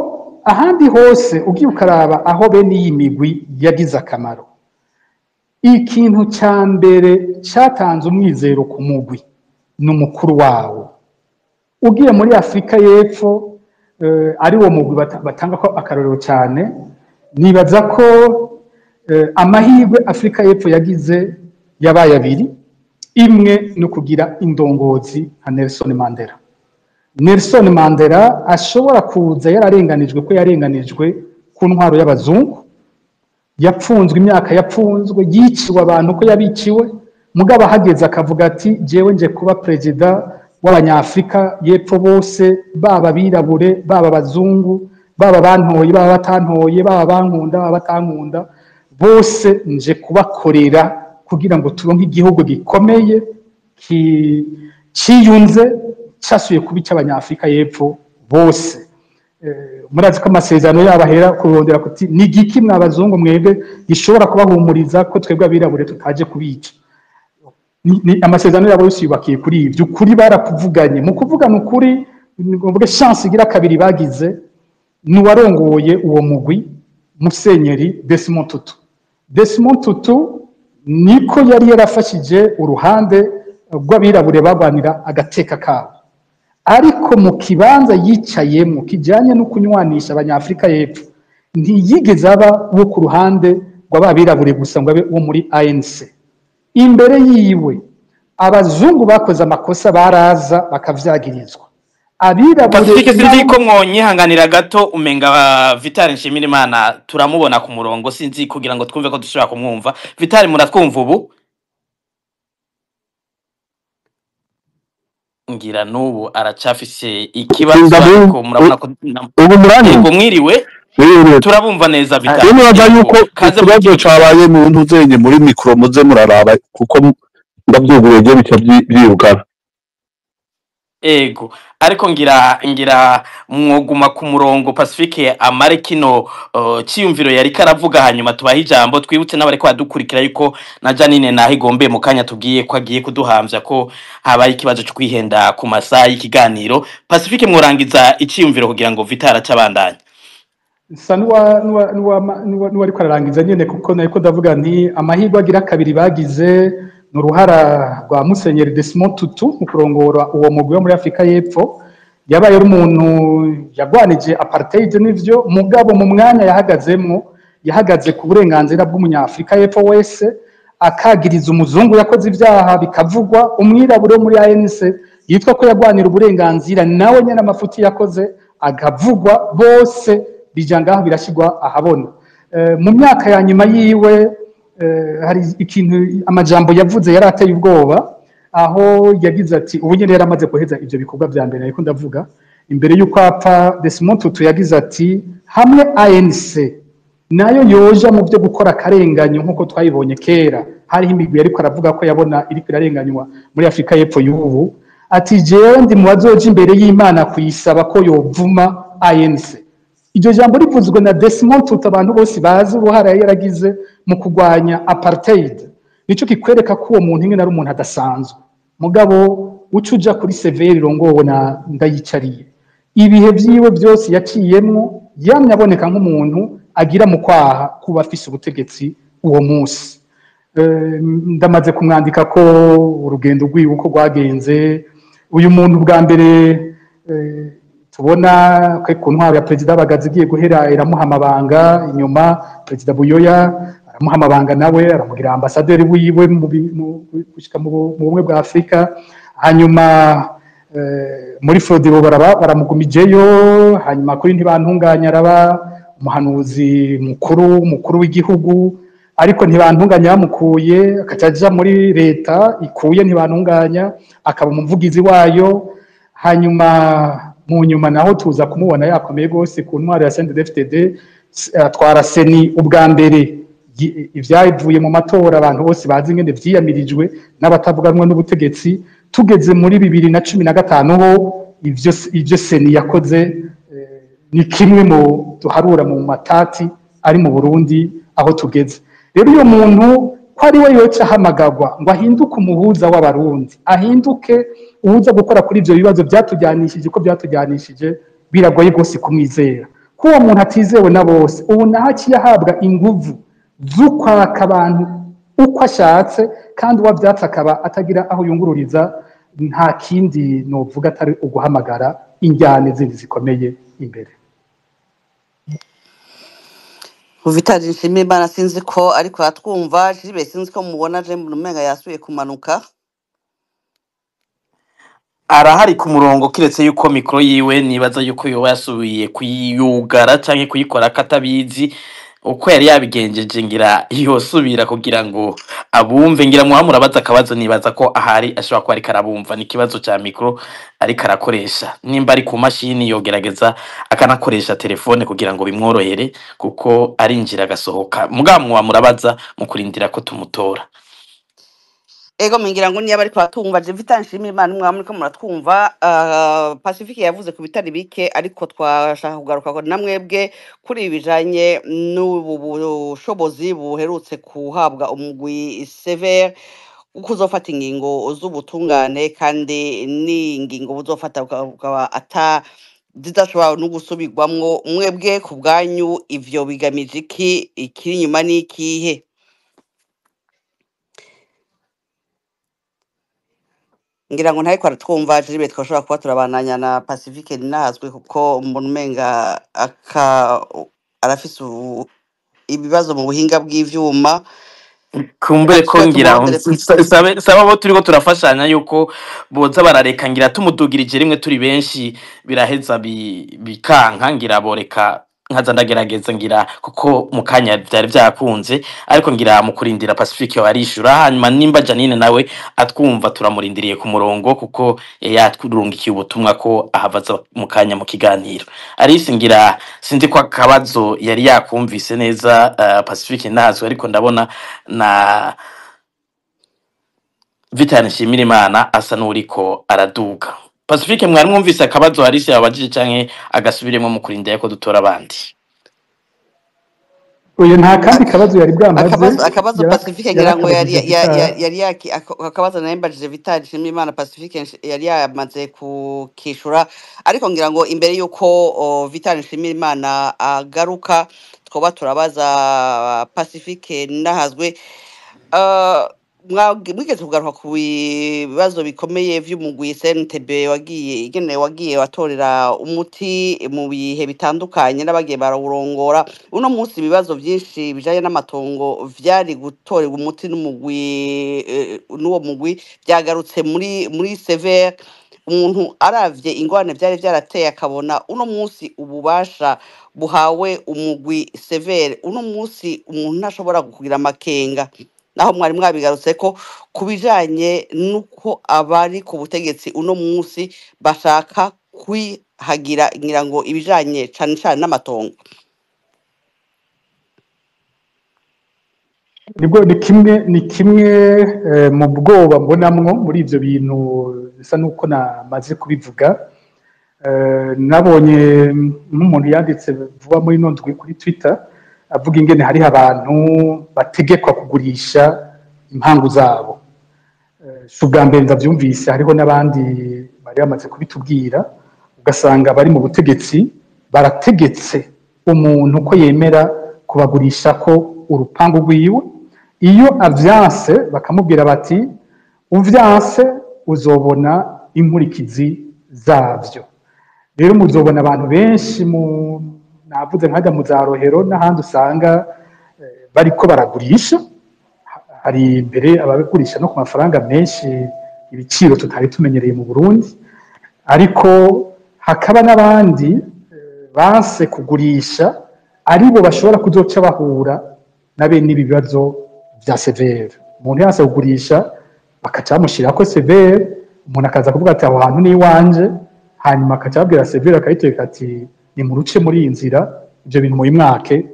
ahandi hose ugiye ukaraba aho bene iyi migwi yagize akamaro, ikintu ca mbere catanze umwizero ku mugwi ni umukuru wawo. Ugiye muri Afrika y'Epfo ari wo mugwi batanga ko akarorero cyane, nibaza ko amahirwe Afrika y'Epfo yagize yabaye abiri. Imwe ni ukugira indongozi nka Nelson Mandela. Nelson Mandela ashobora kuza yararenganijwe ko yarenganijwe ku ntwaro y'abazungu, yapfunzwe imyaka yapfunzwe, yiciwe abantu ko yabiciwe, mugabo ahageze akavuga ati jewe nje kuba perezida w'abanyafrika y'Epfo bose, baba abirabure, baba abazungu, baba bantoye, baba batantoye, baba bankunda, baba batankunda, bose nje kubakorera kugira ngo turonke igihugu gikomeye ciyunze casuye kuba icy'abanyafrika y'Epfo bose. Murazi ko amasezerano yabo ahera kurondera kuti ni igiki mwabazungu mwebwe gishobora kubahumuriza ko twebwe abirabure tutaje kubica. Ni amasezerano yabo yose yubakiye kuri ivyo. Ukuri barakuvuganye, mu kuvugana ukuri mvuge chance igira kabiri bagize ni uwarongoye uwo mugwi Musenyeri Desmond Tutu. Desmond Tutu niko yari yarafashije uruhande rw'abirabure bagwanira agateka kabo, ariko mu kibanza yicayemo kijanye no kunywanisha abanyafrika y'Epfo ntiyigeze aba wo ku ruhande rw'ababirabure gusa ngo abe wo muri ANC. Imbere yiwe abazungu bakoze amakosa baraza bakavyagirizwa, abirabure. Pacifique, sinzi ko mwonyihanganira gato, umenga Vital Nshimirimana turamubona ku murongo, sinzi kugira ngo twumve ko dushobora kumwumva. Vital, muratwumva ubu? Ngira n'ubu aracafise ikibazo, ariko murabona ko ubu muranyumva? Yego, mwiriwe. Mwiriwe. Turabumva neza Vital. Nibaza yuko Kaze muri ikibazo kino cabaye mu ntuzenye muri mikro muze muraraba kuko ndavyuguruye je bica vyirukana. Ego, ariko ngira mwoguma ku murongo Pacifique amare kino ciyumviro yari karavuga, hanyuma tubaha ijambo. Twibutse n'abariko badukurikira yuko na Janine Nahigombeye mu kanya tubwiye ko agiye kuduhamvya ko habaye ikibazo cyo kwihenda ku masaha y'ikiganiro. Pacifique, mworangiza iciyumviro kugira ngo Vital acabandanye. Nsa n'uwa ariko ararangiza nyene, kuko nariko ndavuga nti amahirwe agira kabiri bagize ni uruhara rwa Musenyeri Desmond Tutu mu kurongora uwo mugwi wo muri Afrika y'Epfo. Yabaye ari umuntu yagwanije apartheid n'ivyo, mugabo mu mwanya yahagazemwo yahagaze ku burenganzira bw'umunyafrika y'epfo wese, akagiriza umuzungu yakoze ibyaha bikavugwa, umwirabura wo muri ANC yitwa ko yagwanira uburenganzira nawe nyene amafuti yakoze agavugwa, bose bija ngaho birashyirwa ahabona. Mu myaka ya nyuma yiwe hari ikintu amajambo yavuze yari ateye ubwoba, aho yagize ati ubu nyene yari amaze guheza ivyo bikorwa vya mbere ariko ndavuga imbere y'uko apfa. Desmond Tutu yagize ati hamwe ANC nayo yoja mu byo gukora akarenganyo nk'uko twayibonye kera, hariho imigwi ariko aravuga ko yabona iriko irarenganywa muri Afurika y'Epfo y'ubu, ati jewe ndi mu bazoja imbere y'Imana kuyisaba ko yovuma ANC. Iryo jambo rivuzwe na Desmond Tutu, abantu bose bazi uruhara yari yaragize mu kurwanya apartheid, nico kikwereka ko uwo muntu ingene ari umuntu adasanzwe. Mugabo uca uja kuri CVR irongowe na Ndayicariye, ibihe vyiwe byose yaciyemwo yamye aboneka nk'umuntu agira mu kwaha kuba afise ubutegetsi uwo munsi. Ndamaze kumwandika ko urugendo rwiwe uko rwagenze. Uyu muntu bwa mbere tubona ko ku ntwaro ya perezida Bagaza igiye guhera iramuha amabanga, inyuma perezida Buyoya aramuha amabanga nawe aramugira ambasaderi wiwe gushika mu bumwe bwa Afurika. Hanyuma muri Frodebo baramugumijeyo, hanyuma kuri Ntibantunganya araba umuhanuzi mukuru w'igihugu, ariko Ntibantunganya yamukuye akaca aja muri leta ikuye Ntibantunganya akaba umuvugizi wayo. Hanyuma mu nyuma naho tuza kumubona yakomeye gose ku ntwaro ya CNDD-FDD, atwara seni ubwa mbere. Ivyavuye mu matora abantu bose bazi ingene vyiyamirijwe n'abatavuganwa n'ubutegetsi. Tugeze muri 2015 ho ivyo seni yakoze ni kimwe mu duharura mu matati ari mu Burundi aho tugeze. Rero uyo muntu ko ari we yoca ahamagagwa ngo ahinduke umuhuza w'abarundi, ahinduke uwuza gukora kuri ivyo bibazo byatujyanishije ko byatujyanishije, biragoye gose kumwizera. Ko uwo muntu atizewe na bose, ubu naho aciye ahabwa inguvu z'ukwaka abantu uko ashatse, kandi uwavyatse akaba atagira aho yungururiza, nta kindi novuga atari uguhamagara injyane zindi zikomeye imbere. Vitali Nshimiyimana sinzi ko ariko aratwumva, Gilbert sinzi ko mubona je mbona umenga yasubiye kumanuka. Arahari ku murongo, kiretse yuko mikoro yiwe nibaza yuko yoba yasubiye kuyugara canke kuyikora katabizi uko yari yabigenjeje, ngira yosubira kugira ngo abumve. Ngira muba murabaza akabazo, nibaza ko ahari ashobora kuba ariko arabumva. Ni ikibazo ca mikoro ariko arakoresha, nimba ari ku mashini yogerageza akanakoresha telefone kugira ngo bimworohere, kuko arinjira agasohoka. Mugabo muba murabaza mu kurindira ko tumutora. Ego mingira ngo niba ariko aratwumva. Je Vitali Nshimiyimana mwaba muriko muratwumva. Pacifique yavuze ku bitari bike, ariko twashaka kugaruka ko namwebwe kuri ibi bijanye n'ubu bushobozi buherutse kuhabwa umugwi Sever kuzofata ingingo z'ubutungane, kandi n'ingingo buzofata bukaba ata zidashobora no gusubirwamwo. Mwebwe ku bwanyu ivyo bigamije iki? Ikiri inyuma ni ikihe? Ngira ngo ntariko aratwumva. Gilbert twashobora kuba turabananya na Pacifique ninahazwe, kuko mbona umenga arafise ibibazo mu buhinga bw'ivyuma. Kumbere Reka ko tube ngira tumurondere. sabe abo turiko turafashanya yuko boza barareka, ngira tumudugirije rimwe turi benshi biraheza bikanka, ngira boreka nkaza ndagerageza ngira kuko mu kanya vyari vyakunze, ariko ngira mu kurindira Pacifique warishura. Hanyuma nimba Janine nawe atwumva turamurindiriye ku murongo, kuko yaturungikiye ubutumwa ko ahavaza mu kanya mu kiganiro. Alice ngira sinzi ko akabazo yari yakumvise neza. Pacifique ntazwe, ariko ndabona na Vitali Nshimirimana asa n'uriko araduga. Pacifique, mwari mwumvise akabazo Alice yabajije canke agasubiremo mu kurindira ko dutora abandi? Uyu nta kandi kabazo yari bwambaze. Akabazo Pacifique ngira ngo yari Yarakabajije Vitali. Yari yaki akabazo nari Vitali Nshimirimana Pacifique yari yamaze kukishura, ariko ngira ngo imbere yuko Vitali Nshimirimana agaruka twoba turabaza Pacifique nahazwe. Mwigeze kugaruka ku bibazo bikomeye vy'umugwi CNTB wagiye, ingene wagiye watorera umuti mu bihe bitandukanye n'abagiye barawurongora. Uno munsi ibibazo vyinshi bijanye n'amatongo vyari gutorerwa umuti n'umugwi, n'uwo mugwi vyagarutse muri CVR. Umuntu aravye ingorane vyari vyarateye, akabona uno munsi ububasha buhawe umugwi CVR, uno munsi umuntu ntashobora kugira amakenga, naho mwari mwabigarutse ko ku bijanye n'uko abari ku butegetsi uno munsi bashaka kwihagira, ngira ngo ibijanye cane cane n'amatongo. Nibwo ni kimwe mu bwoba mbonamwo muri ivyo bintu bisa nuko namaze kubivuga. Nabonye nk'umuntu yanditse vuba muri ino ndwi kuri Twitter avuga ingene hariho abantu bategekwa kugurisha impangu zabo. Si ubwa mbere ndavyumvise, hariho n'abandi bari bamaze kubitubwira, ugasanga bari mu butegetsi barategetse umuntu ko yemera kubagurisha ko urupangu rwiwe, iyo avyanse bakamubwira bati uvyanse uzobona inkurikizi zavyo. Rero muzobona abantu benshi mu navuze nkajya mu za Rohero n'ahandi usanga bariko baragurisha, hari imbere abagurisha no ku mafaranga menshi, ibiciro tutari tumenyereye mu Burundi, ariko hakaba n'abandi banse kugurisha aribo bashobora kuzoca bahura na bene ibi bibazo vya CVR. Umuntu yanse kugurisha bakaca bamushirako CVR, umuntu akaza kuvuga ati aho hantu ni iwanje, hanyuma akaca ababwira CVR akayiteka ati nimuruce muri iyi nzira, ivyo bintu mubimwake.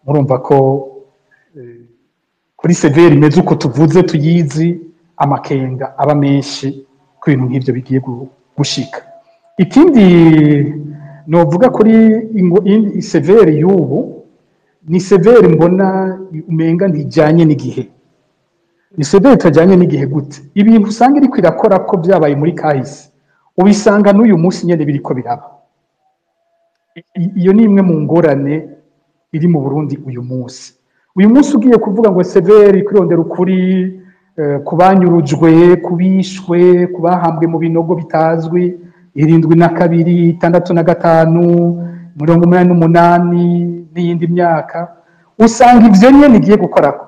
Murumva ko kuri CVR imeze uko tuvuze tuyizi, amakenga aba menshi ko ibintu nk'ivyo bigiye gushika. Ikindi novuga kuri CVR y'ubu ni CVR mbona umenga ntijanye n'igihe. Ni CVR itajanye n'igihe gute? Ibintu usanga iriko irakora ko vyabaye muri kahise, ubisanga n'uyu munsi nyene biriko biraba. Iyo ni imwe mu ngorane iri mu Burundi uyu munsi. Uyu munsi ugiye kuvuga ngo CVR kwirondera ukuri kubanyurujwe, kubishwe, kubahambwe mu binogo bitazwi, 72, 65, 88 n'iyindi myaka, usanga ivyo nyene igiye gukorako.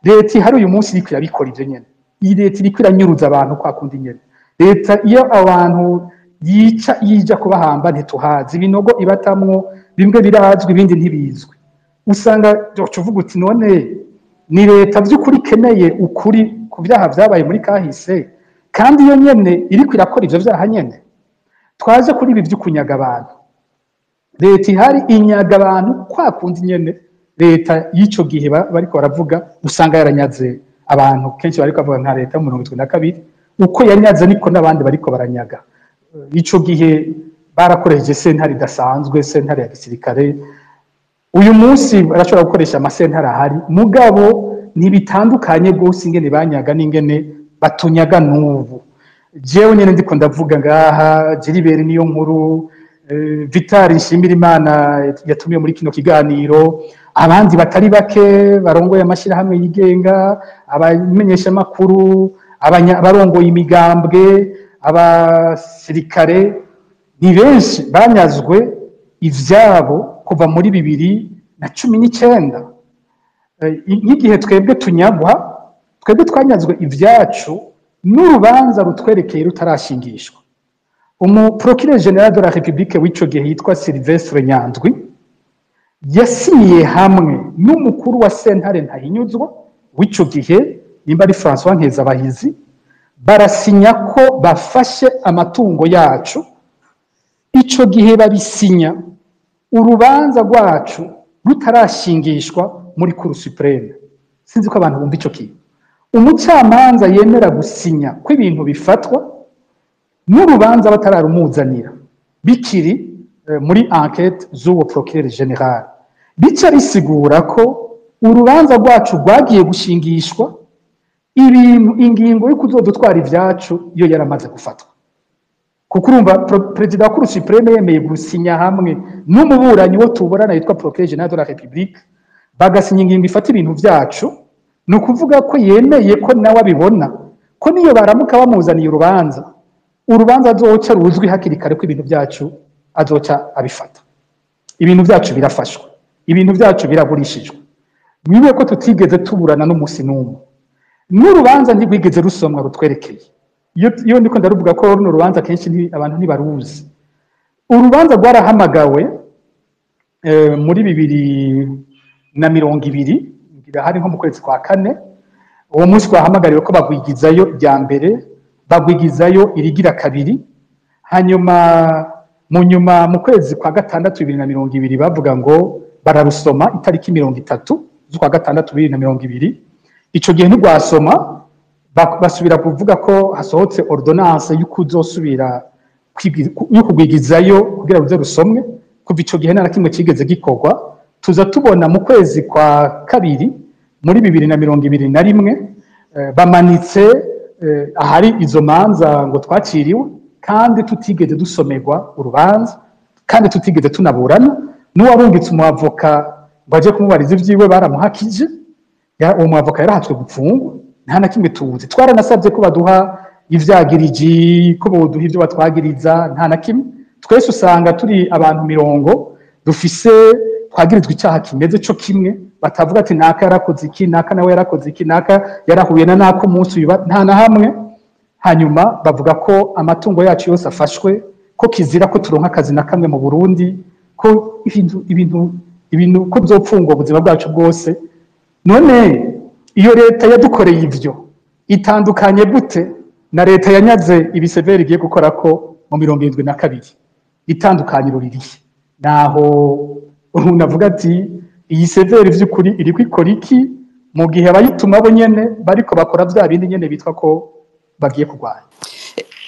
Leta ihari uyu munsi iriko irabikora ivyo nyene. Iyi leta iriko iranyuruza abantu kwa kundi nyene. Leta iyo abantu yica yija kubahamba ntituhazi, ibinogo ibatamwo bimwe birazwi ibindi ntibizwi. Usanga uvuga uti none ni leta vy'ukuri ikeneye ukuri ku vyaha vyabaye muri kahise, kandi iyo nyene iriko irakora ivyo vyaha nyene. Twaje kuri ibi vy'ukunyaga abantu, leta ihari inyaga abantu kwa kundi nyene leta y'ico gihe bariko baravuga, usanga yaranyaze abantu kenshi, bariko bavuga nka leta yo 72, uko yanyaze niko n'abandi bariko baranyaga. Ico gihe barakoresheje sentare idasanzwe, sentare ya gisirikare. Uyu munsi barashobora gukoresha amasentare ahari, mugabo ntibitandukanye rwose ingene banyaga n'ingene batunyaga n'ubu. Jewe nyene ndiko ndavuga ngaha, Gilbert niyo nkuru, Vital Nshimirimana yatumiye muri kino kiganiro, abandi batari bake barongoye amashirahamwe yigenga, abamenyeshamakuru, abarongoye imigambwe, abasirikare, ni benshi banyazwe ivyabo kuva muri 2019. Nk'igihe twebwe tunyagwa, twebwe twanyazwe ivyacu n'urubanza rutwerekeye rutarashingishwa. Umu procureur général de la République w'ico gihe yitwa Sylvestre Nyandwi yasinyiye hamwe n'umukuru wa sentare Ntahinyuzwa w'ico gihe, nimba ari François Nkezabahizi, barasinya ko bafashe amatungo yacu. Ico gihe babisinya urubanza rwacu rutarashingishwa muri Cour suprême. Sinzi ko abantu bumva ico kintu. Umucamanza yemera gusinya ko ibintu bifatwa n'urubanza batararumuzanira, bikiri muri enquête z'uwo procureur général, bica bisigura ko urubanza rwacu rwagiye gushingishwa ibintu ingingo yo kuzodutwara ivyacu iyo yaramaze gufatwa. Kuko urumva perezida wa Cour suprême yemeye gusinya hamwe n'umuburanyi wo tuburana yitwa procureur général de la République, bagasinya ingingo ifata ibintu vyacu. Ni ukuvuga ko yemeye ko nawe abibona ko niyo baramuka bamuzaniye urubanza, urubanza azoca ruzwi hakiri kare ko ibintu byacu azoca abifata. Ibintu byacu birafashwe, ibintu byacu biragurishijwe. Mwibuke ko tutigeze tuburana n'umunsi n'umwe, n'urubanza ntirwigeze rusomwa rutwerekeye. Iyo ndiko ndaruvuga ko runo rubanza kenshi abantu ntibaruzi. Urubanza rwarahamagawe muri 2020, ngira hari nko mu kwezi kwa kane. Uwo munsi twahamagariwe ko bagwigizayo irya mbere, bagwigizayo irigira kabiri. Hanyuma mu nyuma mu kwezi kwa gatandatu 2020 bavuga ngo bararusoma itariki 30 z'ukwa gatandatu 2020. Ico gihe ntirwasoma, basubira kuvuga ko hasohotse ordonnance y'ukuzosubira y'ukugwigizayo kugira ruze rusomwe. Kuva ico gihe nta na kimwe kigeze gikorwa. Tuza tubona mu kwezi kwa kabiri muri 2021 bamanitse ahari izo manza ngo twaciriwe, kandi tutigeze dusomerwa urubanza, kandi tutigeze tunaburana. N'uwarungitse umwavoka ngo aje kumubariza ivyiwe baramuhakije. Uwo mwavoka yarahatswe gupfungwa, nta na kimwe tuzi. Twaranasabye ko baduha ivyagiriji, ko boduha ivyo batwagiriza, nta na kimwe. Twese usanga turi abantu 20 dufise twagirizwa icaha kimeze co kimwe, batavuga ati naka yarakoze iki, naka nawe yarakoze iki, naka yarahuye na naka umunsi uyu, nta na hamwe. Hanyuma bavuga ko amatungo yacu yose afashwe, ko kizira ko turonka akazi na kamwe mu Burundi, ko ibintu ko byopfungwa ubuzima bwacu bwose. None iyo leta yadukoreye ivyo itandukanye gute na leta yanyaze ibiseveri igiye gukora ko mu 72? Itandukaniro ririhe? Naho umuntu avuga ati iyi severi vy'ukuri iri kwikora iki mu gihe abayituma bo nyene bariko bakora vya bindi nyene bitwa ko bagiye kurwanya.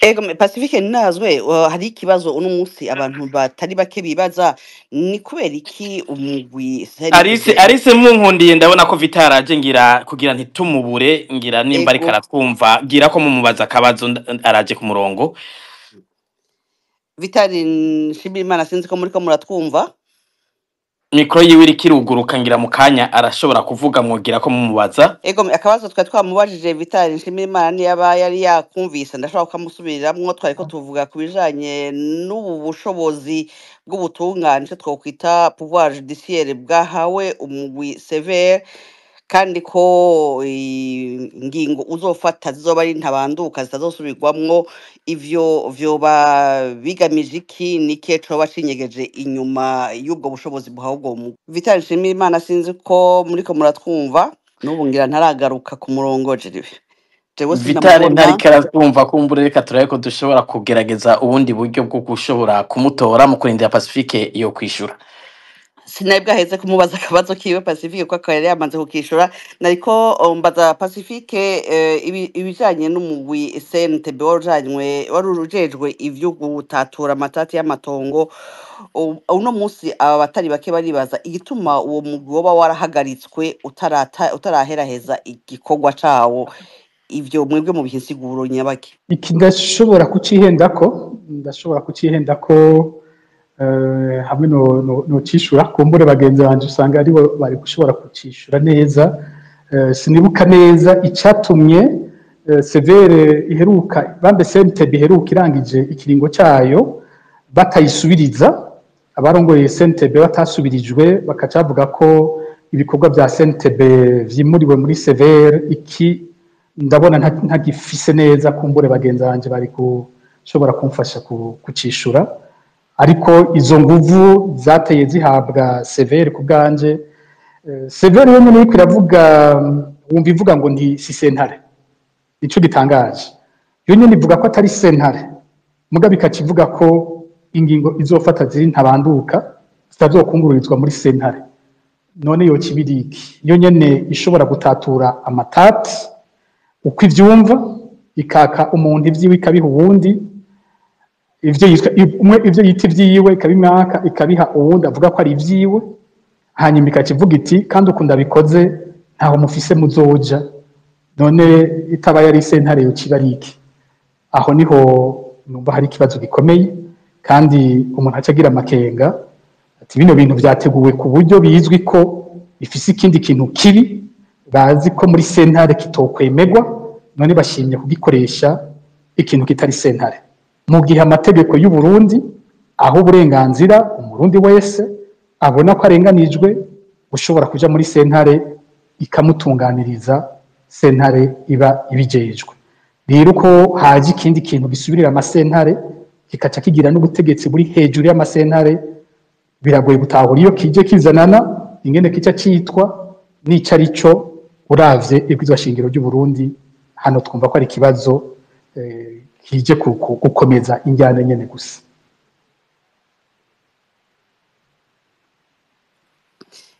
Ego Pacifique Nazwe, hari ikibazo uno munsi abantu batari bake bibaza, ni kubera iki umugwi Alice Alice munkundiye, ndabona ko Vitaraje ngira kugira ntitumubure, ngira nimba ariko aratwumva, gira ko mumubaza akabazo, araje ku murongo. Vitali Nshimirimana, sinzi ko muriko muratwumva. Mikro yiwe iriko iruguruka, ngira mu kanya arashobora kuvuga, mwogira ko mumubaza. Ego, akabazo twari twamubajije Vitali Nshimirimana niyaba yari yakumvise, ndashobora kukamusubiriramwo. Twariko tuvuga ku bijanye n'ubu bushobozi bw'ubutungane, ico twokwita pouvoir judiciaire bwahawe umugwi sévère, kandi ko ingingo uzofata zizoba ari ntabanduka zitazosubirwamwo. Ivyo vyoba bigamije iki? Nike coba cinyegeje inyuma y'ubwo bushobozi buhawe ubwo mugwi? Vitali Nshimirimana, sinzi ko muriko muratwumva. N'ubu ngira ntaragaruka ku murongo. Jewe jewe Vitale sinamubona. Ntariko aratwumva, kumbure reka turabe ko dushobora kugerageza ubundi buryo bwo gushobora kumutora mu kurindira Pacifique yo kwishura. Sinari bwaheze kumubaza akabazo kiwe Pacifique, kuko akaba yari yamaze kukishura. Nariko mbaza Pacifique ibijanye n'umugwi CNTB wari ujejwe ivyo gutatura amatati y'amatongo. Uno munsi aba batari bake baribaza igituma uwo mugwi woba warahagaritswe utaraheraheza igikorwa cawo. Ivyo mwebwe mu bihinsiguro nyabaki? Iki ndashobora kucihendako, hamwe no cishura, kumbure bagenzi banje usanga aribo bari gushobora kucishura neza. Sinibuka neza icatumye severe iheruka, bambe CNTB iheruka irangije ikiringo cayo batayisubiriza, abarongoye CNTB batasubirijwe, bakacavuga ko ibikorwa bya CNTB vyimuriwe muri severe. Iki ndabona ntagifise neza, kumbure bagenzi banje bari gushobora kumfasha kucishura. Ariko izo nguvu zateye zihabwa severe ku bwanje. Severe yo nyene iriko iravuga, wumva ivuga ngo nti si sentare, nico gitangaje. Yo nyene ivuga ko atari sentare, mugabo ikacivuga ko ingingo izofata ziri ntabanduka zitazokungururizwa muri sentare. None yo kibiriki yo nyene ishobora gutatura amatati uko ivyumva, ikaka umuntu ivyiwe ikabiha uwundi, ivyo yitwa umwe ivyo yita ivyiwe ikabimwaka ikabiha uwundi avuga ko ari ivyiwe, hanyuma ikakivuga iti kandi ukunda bikoze ntaho mufise muzoja. None itaba yari sentare yo kibariki? Aho niho numva hari ikibazo gikomeye, kandi umuntu aca agira amakenga ati bino bintu vyateguwe ku buryo bizwi ko bifise ikindi kintu kibi. Bazi ko muri sentare kitokwemegwa, none bashimye kugikoresha ikintu kitari sentare, mu gihe amategeko y'u Burundi aho uburenganzira umurundi wese abona ko arenganijwe ushobora kuja muri sentare ikamutunganiriza, sentare iba ibijejwe. Rero ko haje ikindi kintu gisubirira amasentare, kikaca kigira n'ubutegetsi buri hejuru y'amasentare, biragoye gutahura iyo kije kizanana, ingene kica citwa n'ico ari cyo. Uravye ibwirizwa shingiro ry'u Burundi hano, twumva ko ari ikibazo kije gukomeza injyana nyene gusa.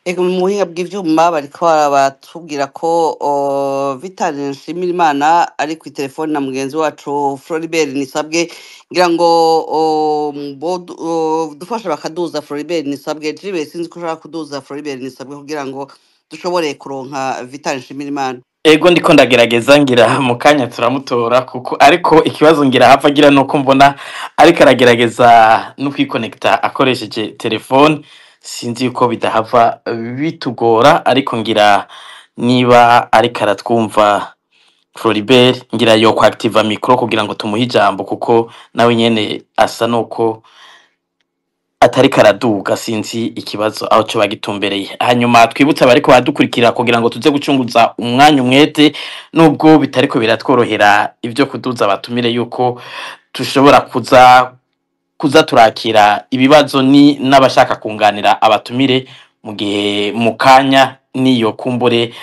Ego, mu buhinga bw'ivyuma bariko batubwira ko Vital Nshimirimana ari ku telefone na mugenzi wacu Floribert Nisabwe. Ngira ngo dufasha bakaduza Floribert Nisabwe. Jibe, sinzi ko ushaka kuduza Floribert Nisabwe kugira ngo dushobore kuronka Vital Nshimirimana. Ego, ndiko ndagerageza, ngira mu kanya turamutora, kuko ariko ikibazo ngira hapfa agira nuko mbona ariko aragerageza no kwikonekita akoresheje telefone. Sinzi yuko bidahava bitugora, ariko ngira niba ariko aratwumva Floribert, ngira yo kwactiva micro kugira ngo tumuhe ijambo, kuko nawe nyene asa nuko atari karaduga. Sinzi ikibazo aho cyo bagitumbereye. Hanyuma twibutse abariko baradukurikira, kugira ngo tuze gucunguza umwanya umwete, nubwo bitariko biratworohera ibyo kuduza abatumire, yuko tushobora kuza turakira ibibazo ni n'abashaka kunganira abatumire mu gihe mu kanya niyo kumbure,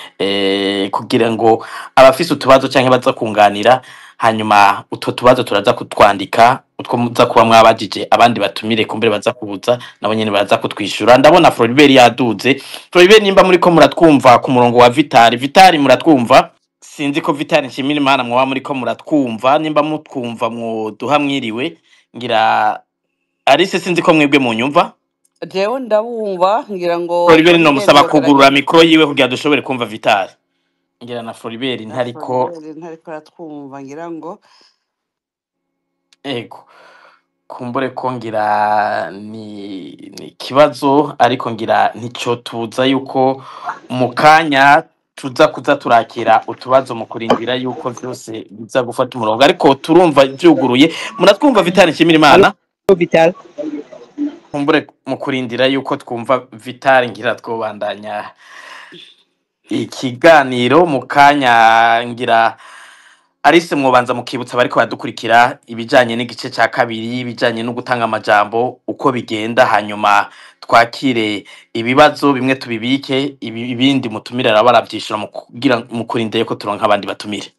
kugira ngo abafise utubazo canke baza kunganira, hanyuma utwo tubazo turaza kutwandika, utwo muza kuba mwabajije abandi batumire, kumbure baza kubuza nabo nyene baza kutwishura. Ndabona Floribert yaduze. Floribert, nimba muriko muratwumva ku murongo wa Vitali, Vitali muratwumva? Sinzi ko Vitali Nshimirimana mwoba muriko muratwumva. Nimba mutwumva mwoduha mwiriwe. Ngira Alice, sinzi ko mwebwe munyumva. Jewe ndabumva, ngira ngo Floribert Floribert nomusaba kugurura yogerageza. mikro yiwe kugira dushobore kumva Vitali. Ngira na Floribert Na ntariko. Floribert ntariko aratwumva, ngira ngo. Ego, kumbure ko ngira ni ikibazo, ariko ngira ntico tuza yuko mu kanya tuza kuza turakira utubazo mu kurindira yuko vyose biza gufata umurongo, ariko turumva vyuguruye. Muratwumva, Vitali Nshimirimana? Allo Vital. Kumbure mu kurindira yuko twumva Vitali, ngira twobandanya ikiganiro mu kanya. Ngira Alice, mwobanza mukibutsa abariko badukurikira ibijanye n'igice ca kabiri, ibijanye no gutanga amajambo uko bigenda, hanyuma twakire ibibazo bimwe tubibike, ibindi mutumire araba aravyishura mu kugira mu kurinda yuko turonka abandi batumire.